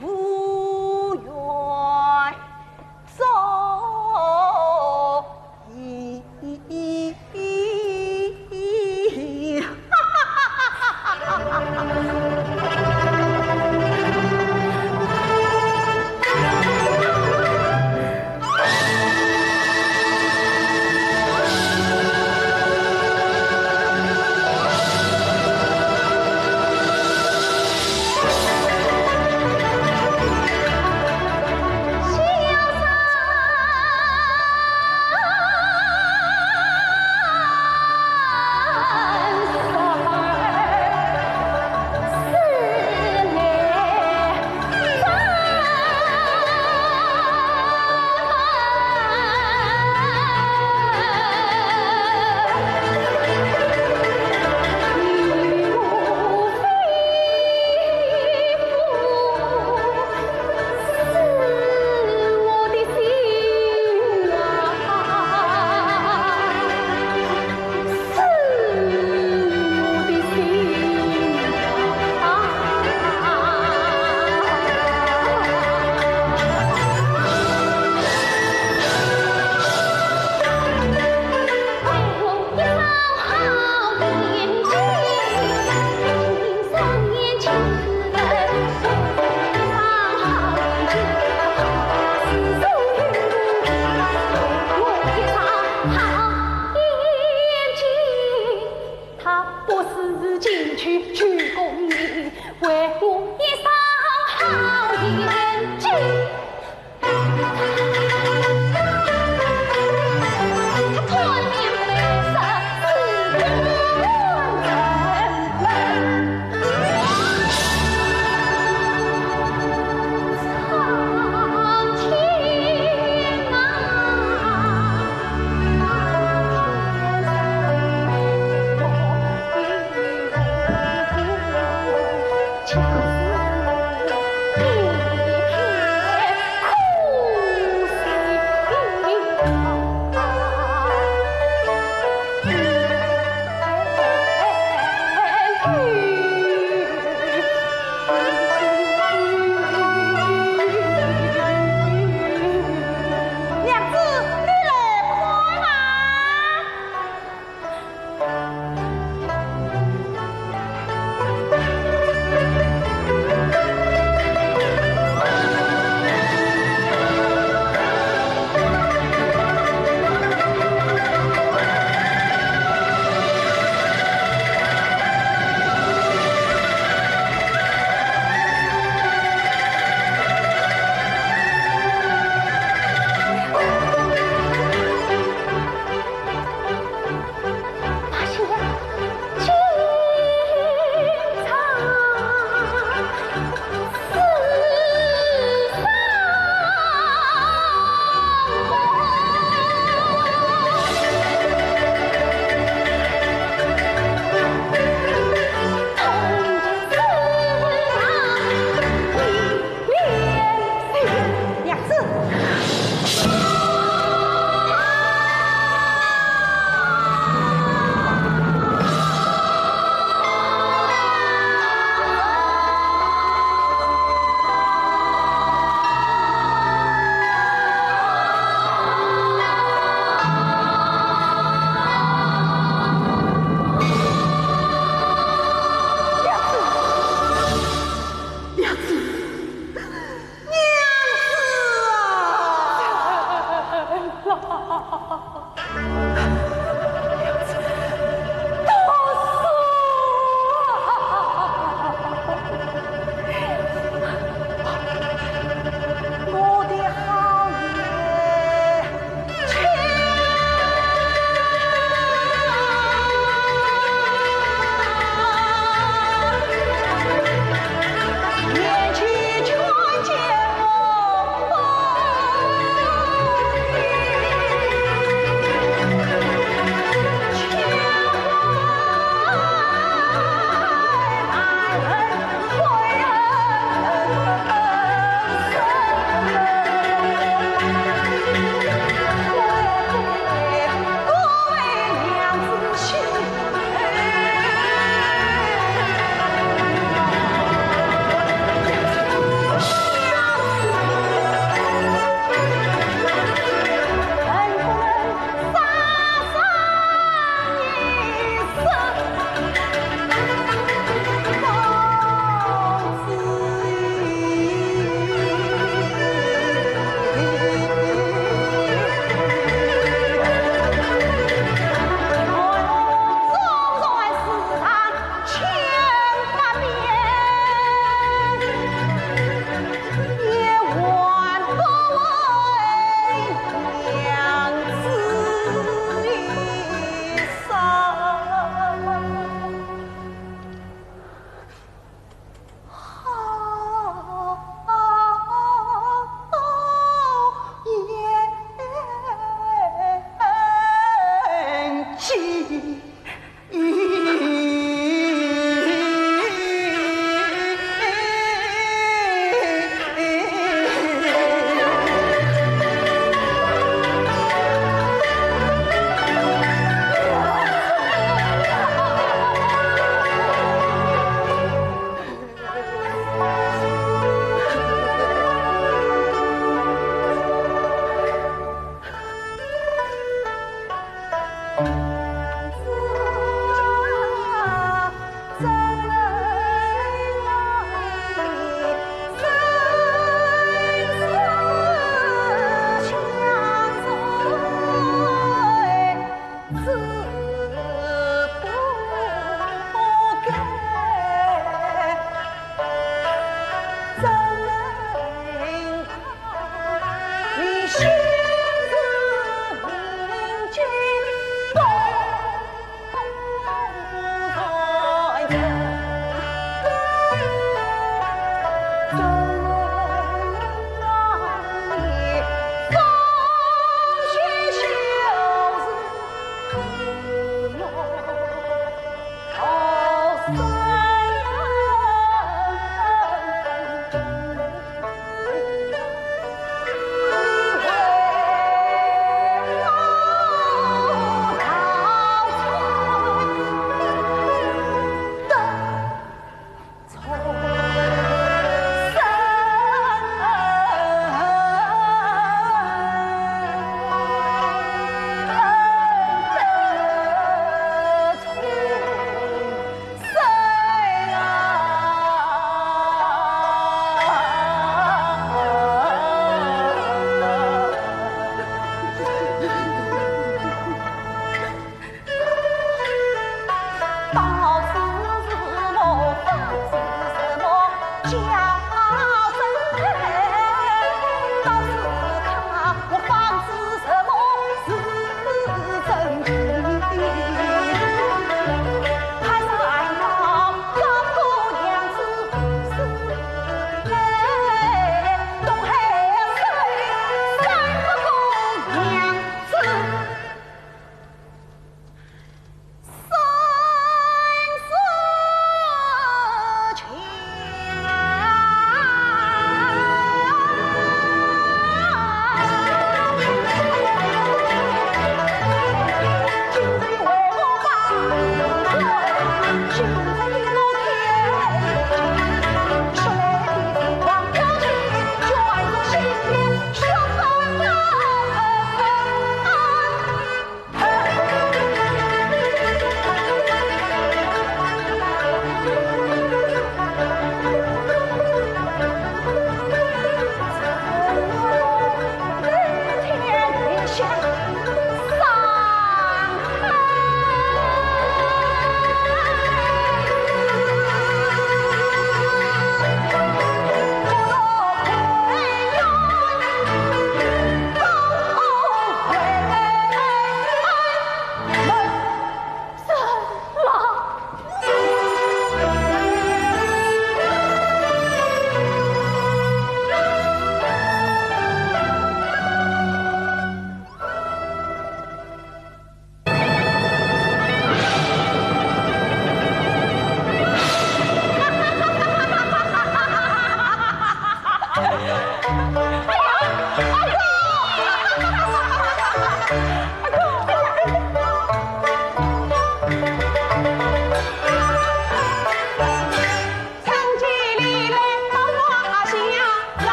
无缘作揖。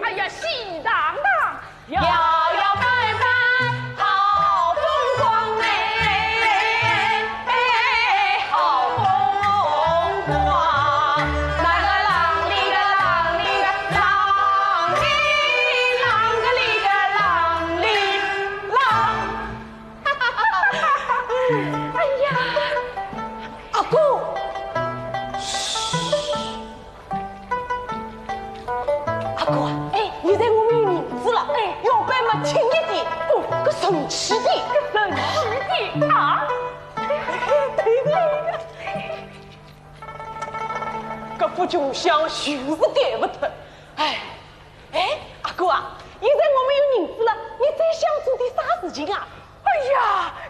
哎呀，喜当当！ 摇摇摆摆好风光哎，哎，好风光。那个啷哩个啷哩个啷哩，啷个哩个啷哩啷。哎呀，阿哥，嘘。 阿哥啊，哎，现在我们有银子了，哎，要摆么轻一点，哦，个神气点。个神气点啊？对对对，搿副穷相就是改勿脱。哎，哎，阿哥啊，现在我们有银子了，你再想做点啥事情啊？哎呀，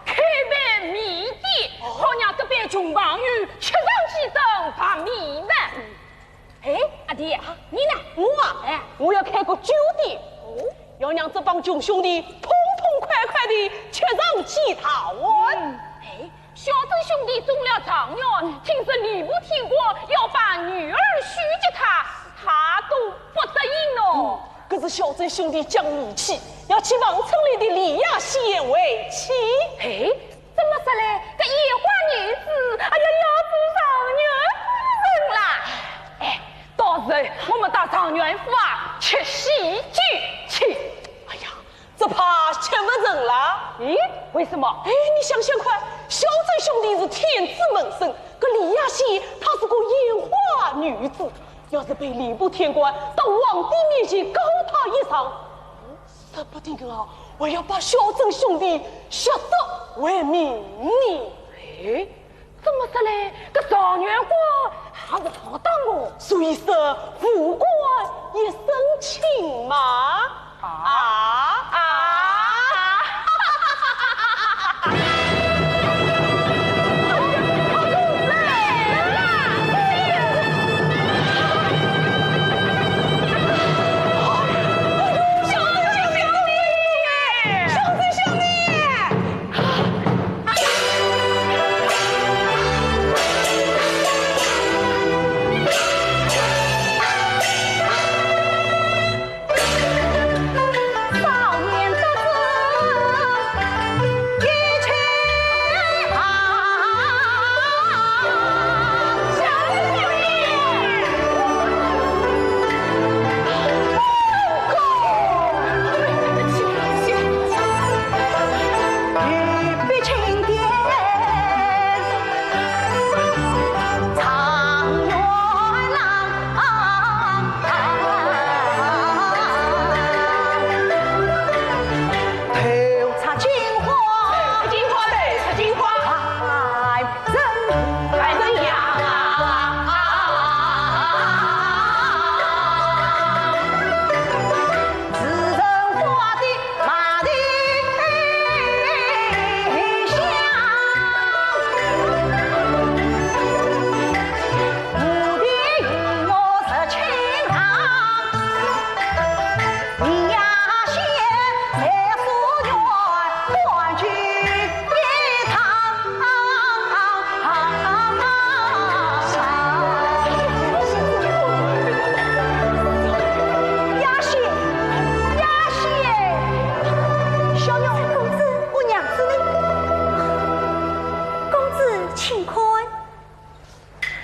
开爿面店，好让搿爿穷朋友吃上几顿白米饭。 哎，阿弟，你呢？我啊，哎，我要开个酒店，哦，要让这帮穷兄弟痛痛快快地吃上几顿。哎，小曾兄弟中了状元，听说吏部天官要把女儿许给他，他都不答应哦。可是小曾兄弟犟脾气，要娶王春丽的李雅仙为妻。哎， 怎么说嘞？搿眼花女子，哎呀，要做状元夫人啦！哎，到时候我们到状元府啊，吃喜酒去。哎呀，只怕吃不成了。咦，为什么？哎，你想想看，小曾兄弟是天子门生，搿李雅仙她是个眼花女子，要是被吏部天官到皇帝面前告她一状， 说不定啊，还要把小曾兄弟杀掉为名呢。哎，怎么说嘞？搿状元官还是好当哦。所以说，无官一身轻嘛。啊啊！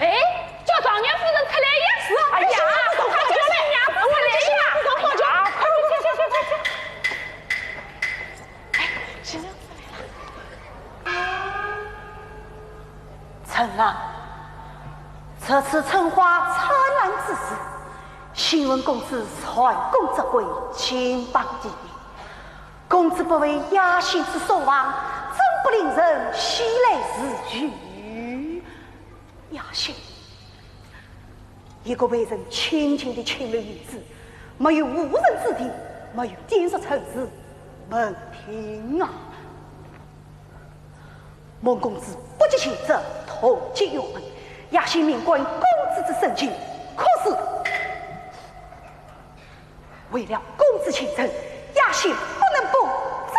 哎，叫状元夫人出来呀！是啊，哎呀，快叫新娘子出来呀！哎呀，快快快快快快！哎，新娘子来了。春郎，这次春花灿烂之时，幸闻公子蟾宫折桂，金榜题名。公子不为雅兴之所望，怎不令人喜来自愉？ 雅兴，一个被人亲近的青楼女子，没有无人之地，没有店铺城市，门庭啊！孟公子不计前嫌，痛击玉门，叶筱命观公子之深情，可是为了公子前程，叶筱不能不争。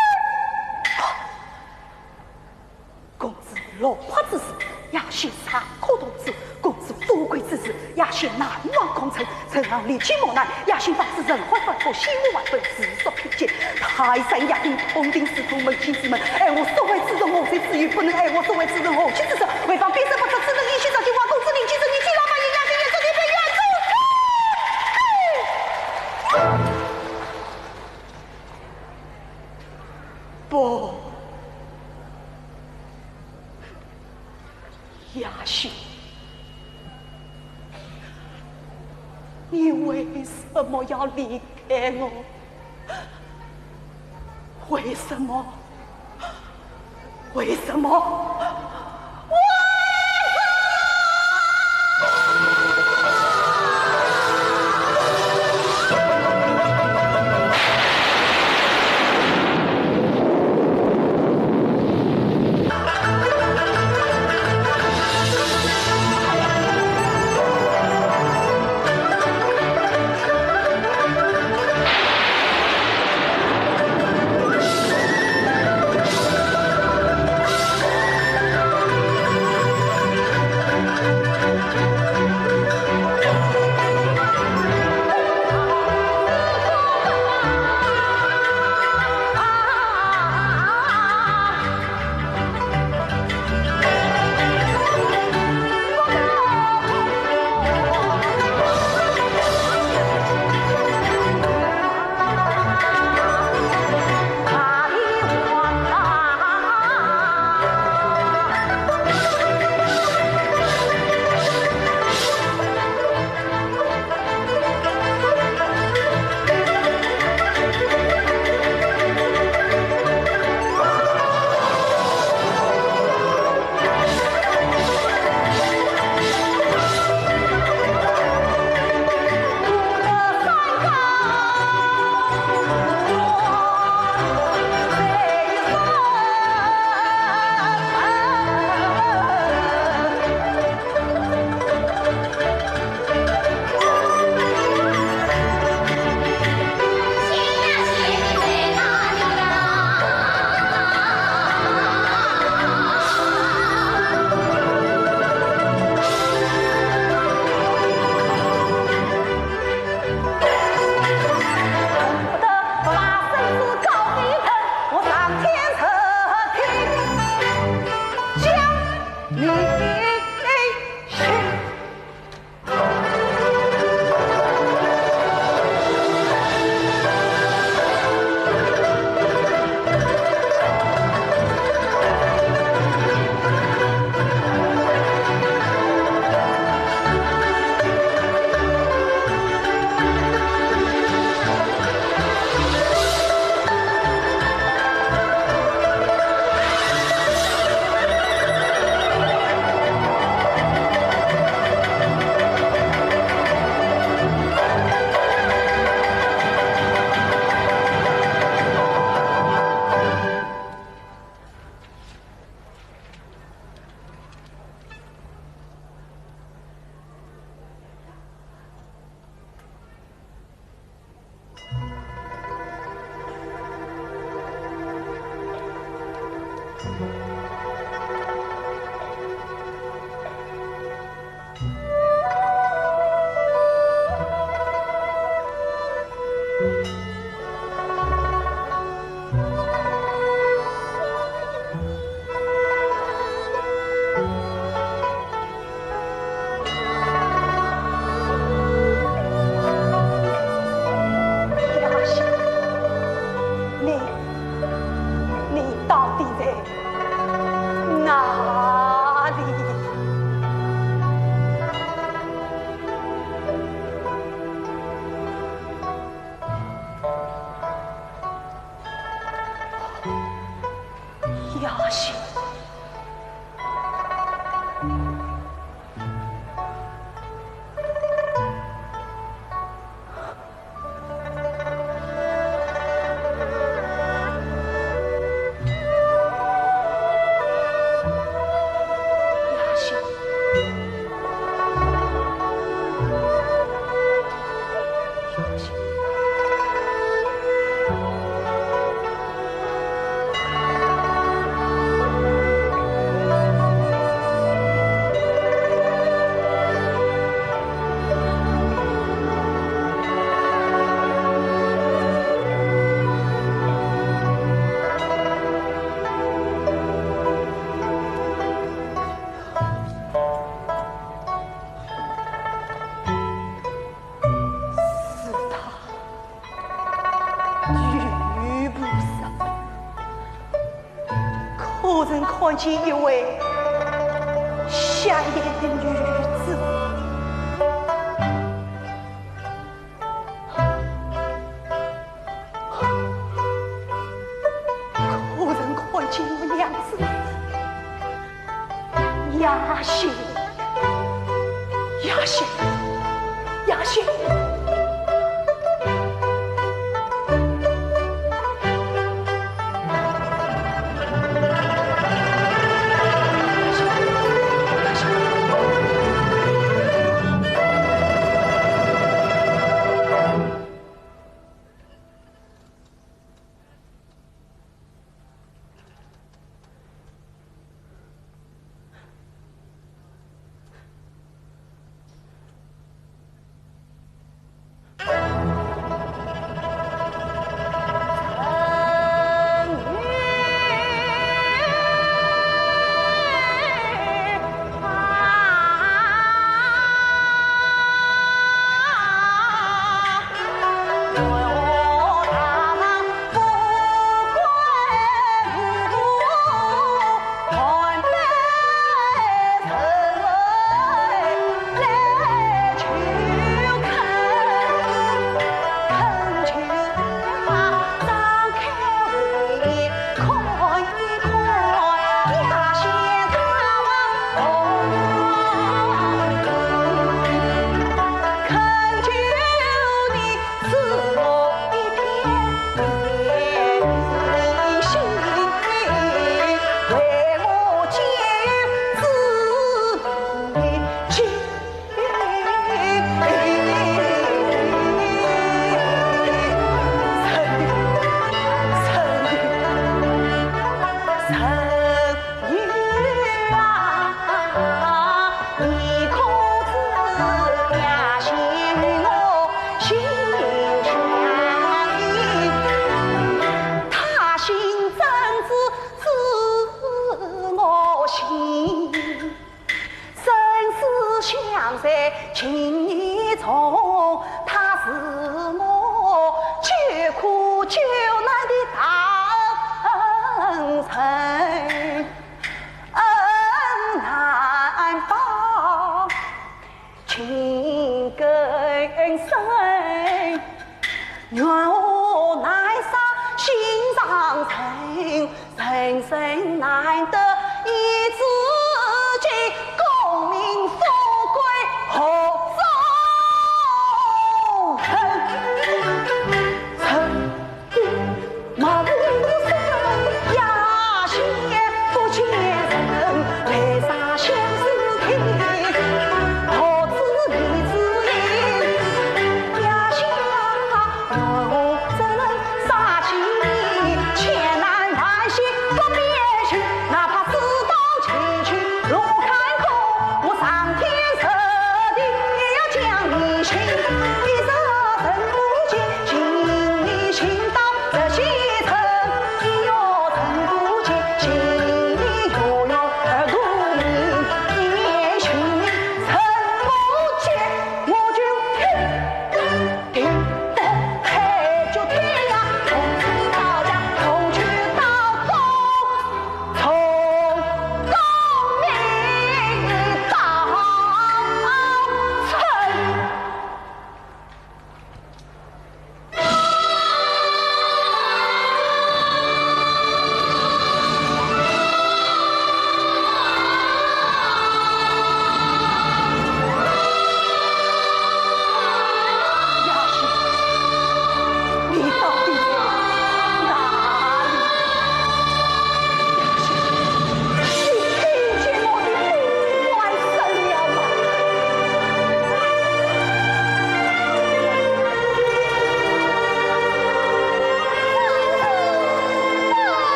公子落魄之时，叶筱尚可同志；公子富贵之时，叶筱难忘功臣。陈昂历尽磨难，叶筱方知人海翻波，心无万分，自作贫贱。泰山压顶，洞庭似土，扪心自问，爱我所为之事，何罪之有？不能爱我所为之事，何须自首？回望边塞不测，只能一息长情。望公子领情，你去老板也压顶也这里被远走。 不，叶筱，你为什么要离开我？为什么？为什么？为什么？你，你到底在哪里？ 叶筱。见一位香艳的女子。可曾看见我娘子？雅兴，雅兴，雅兴。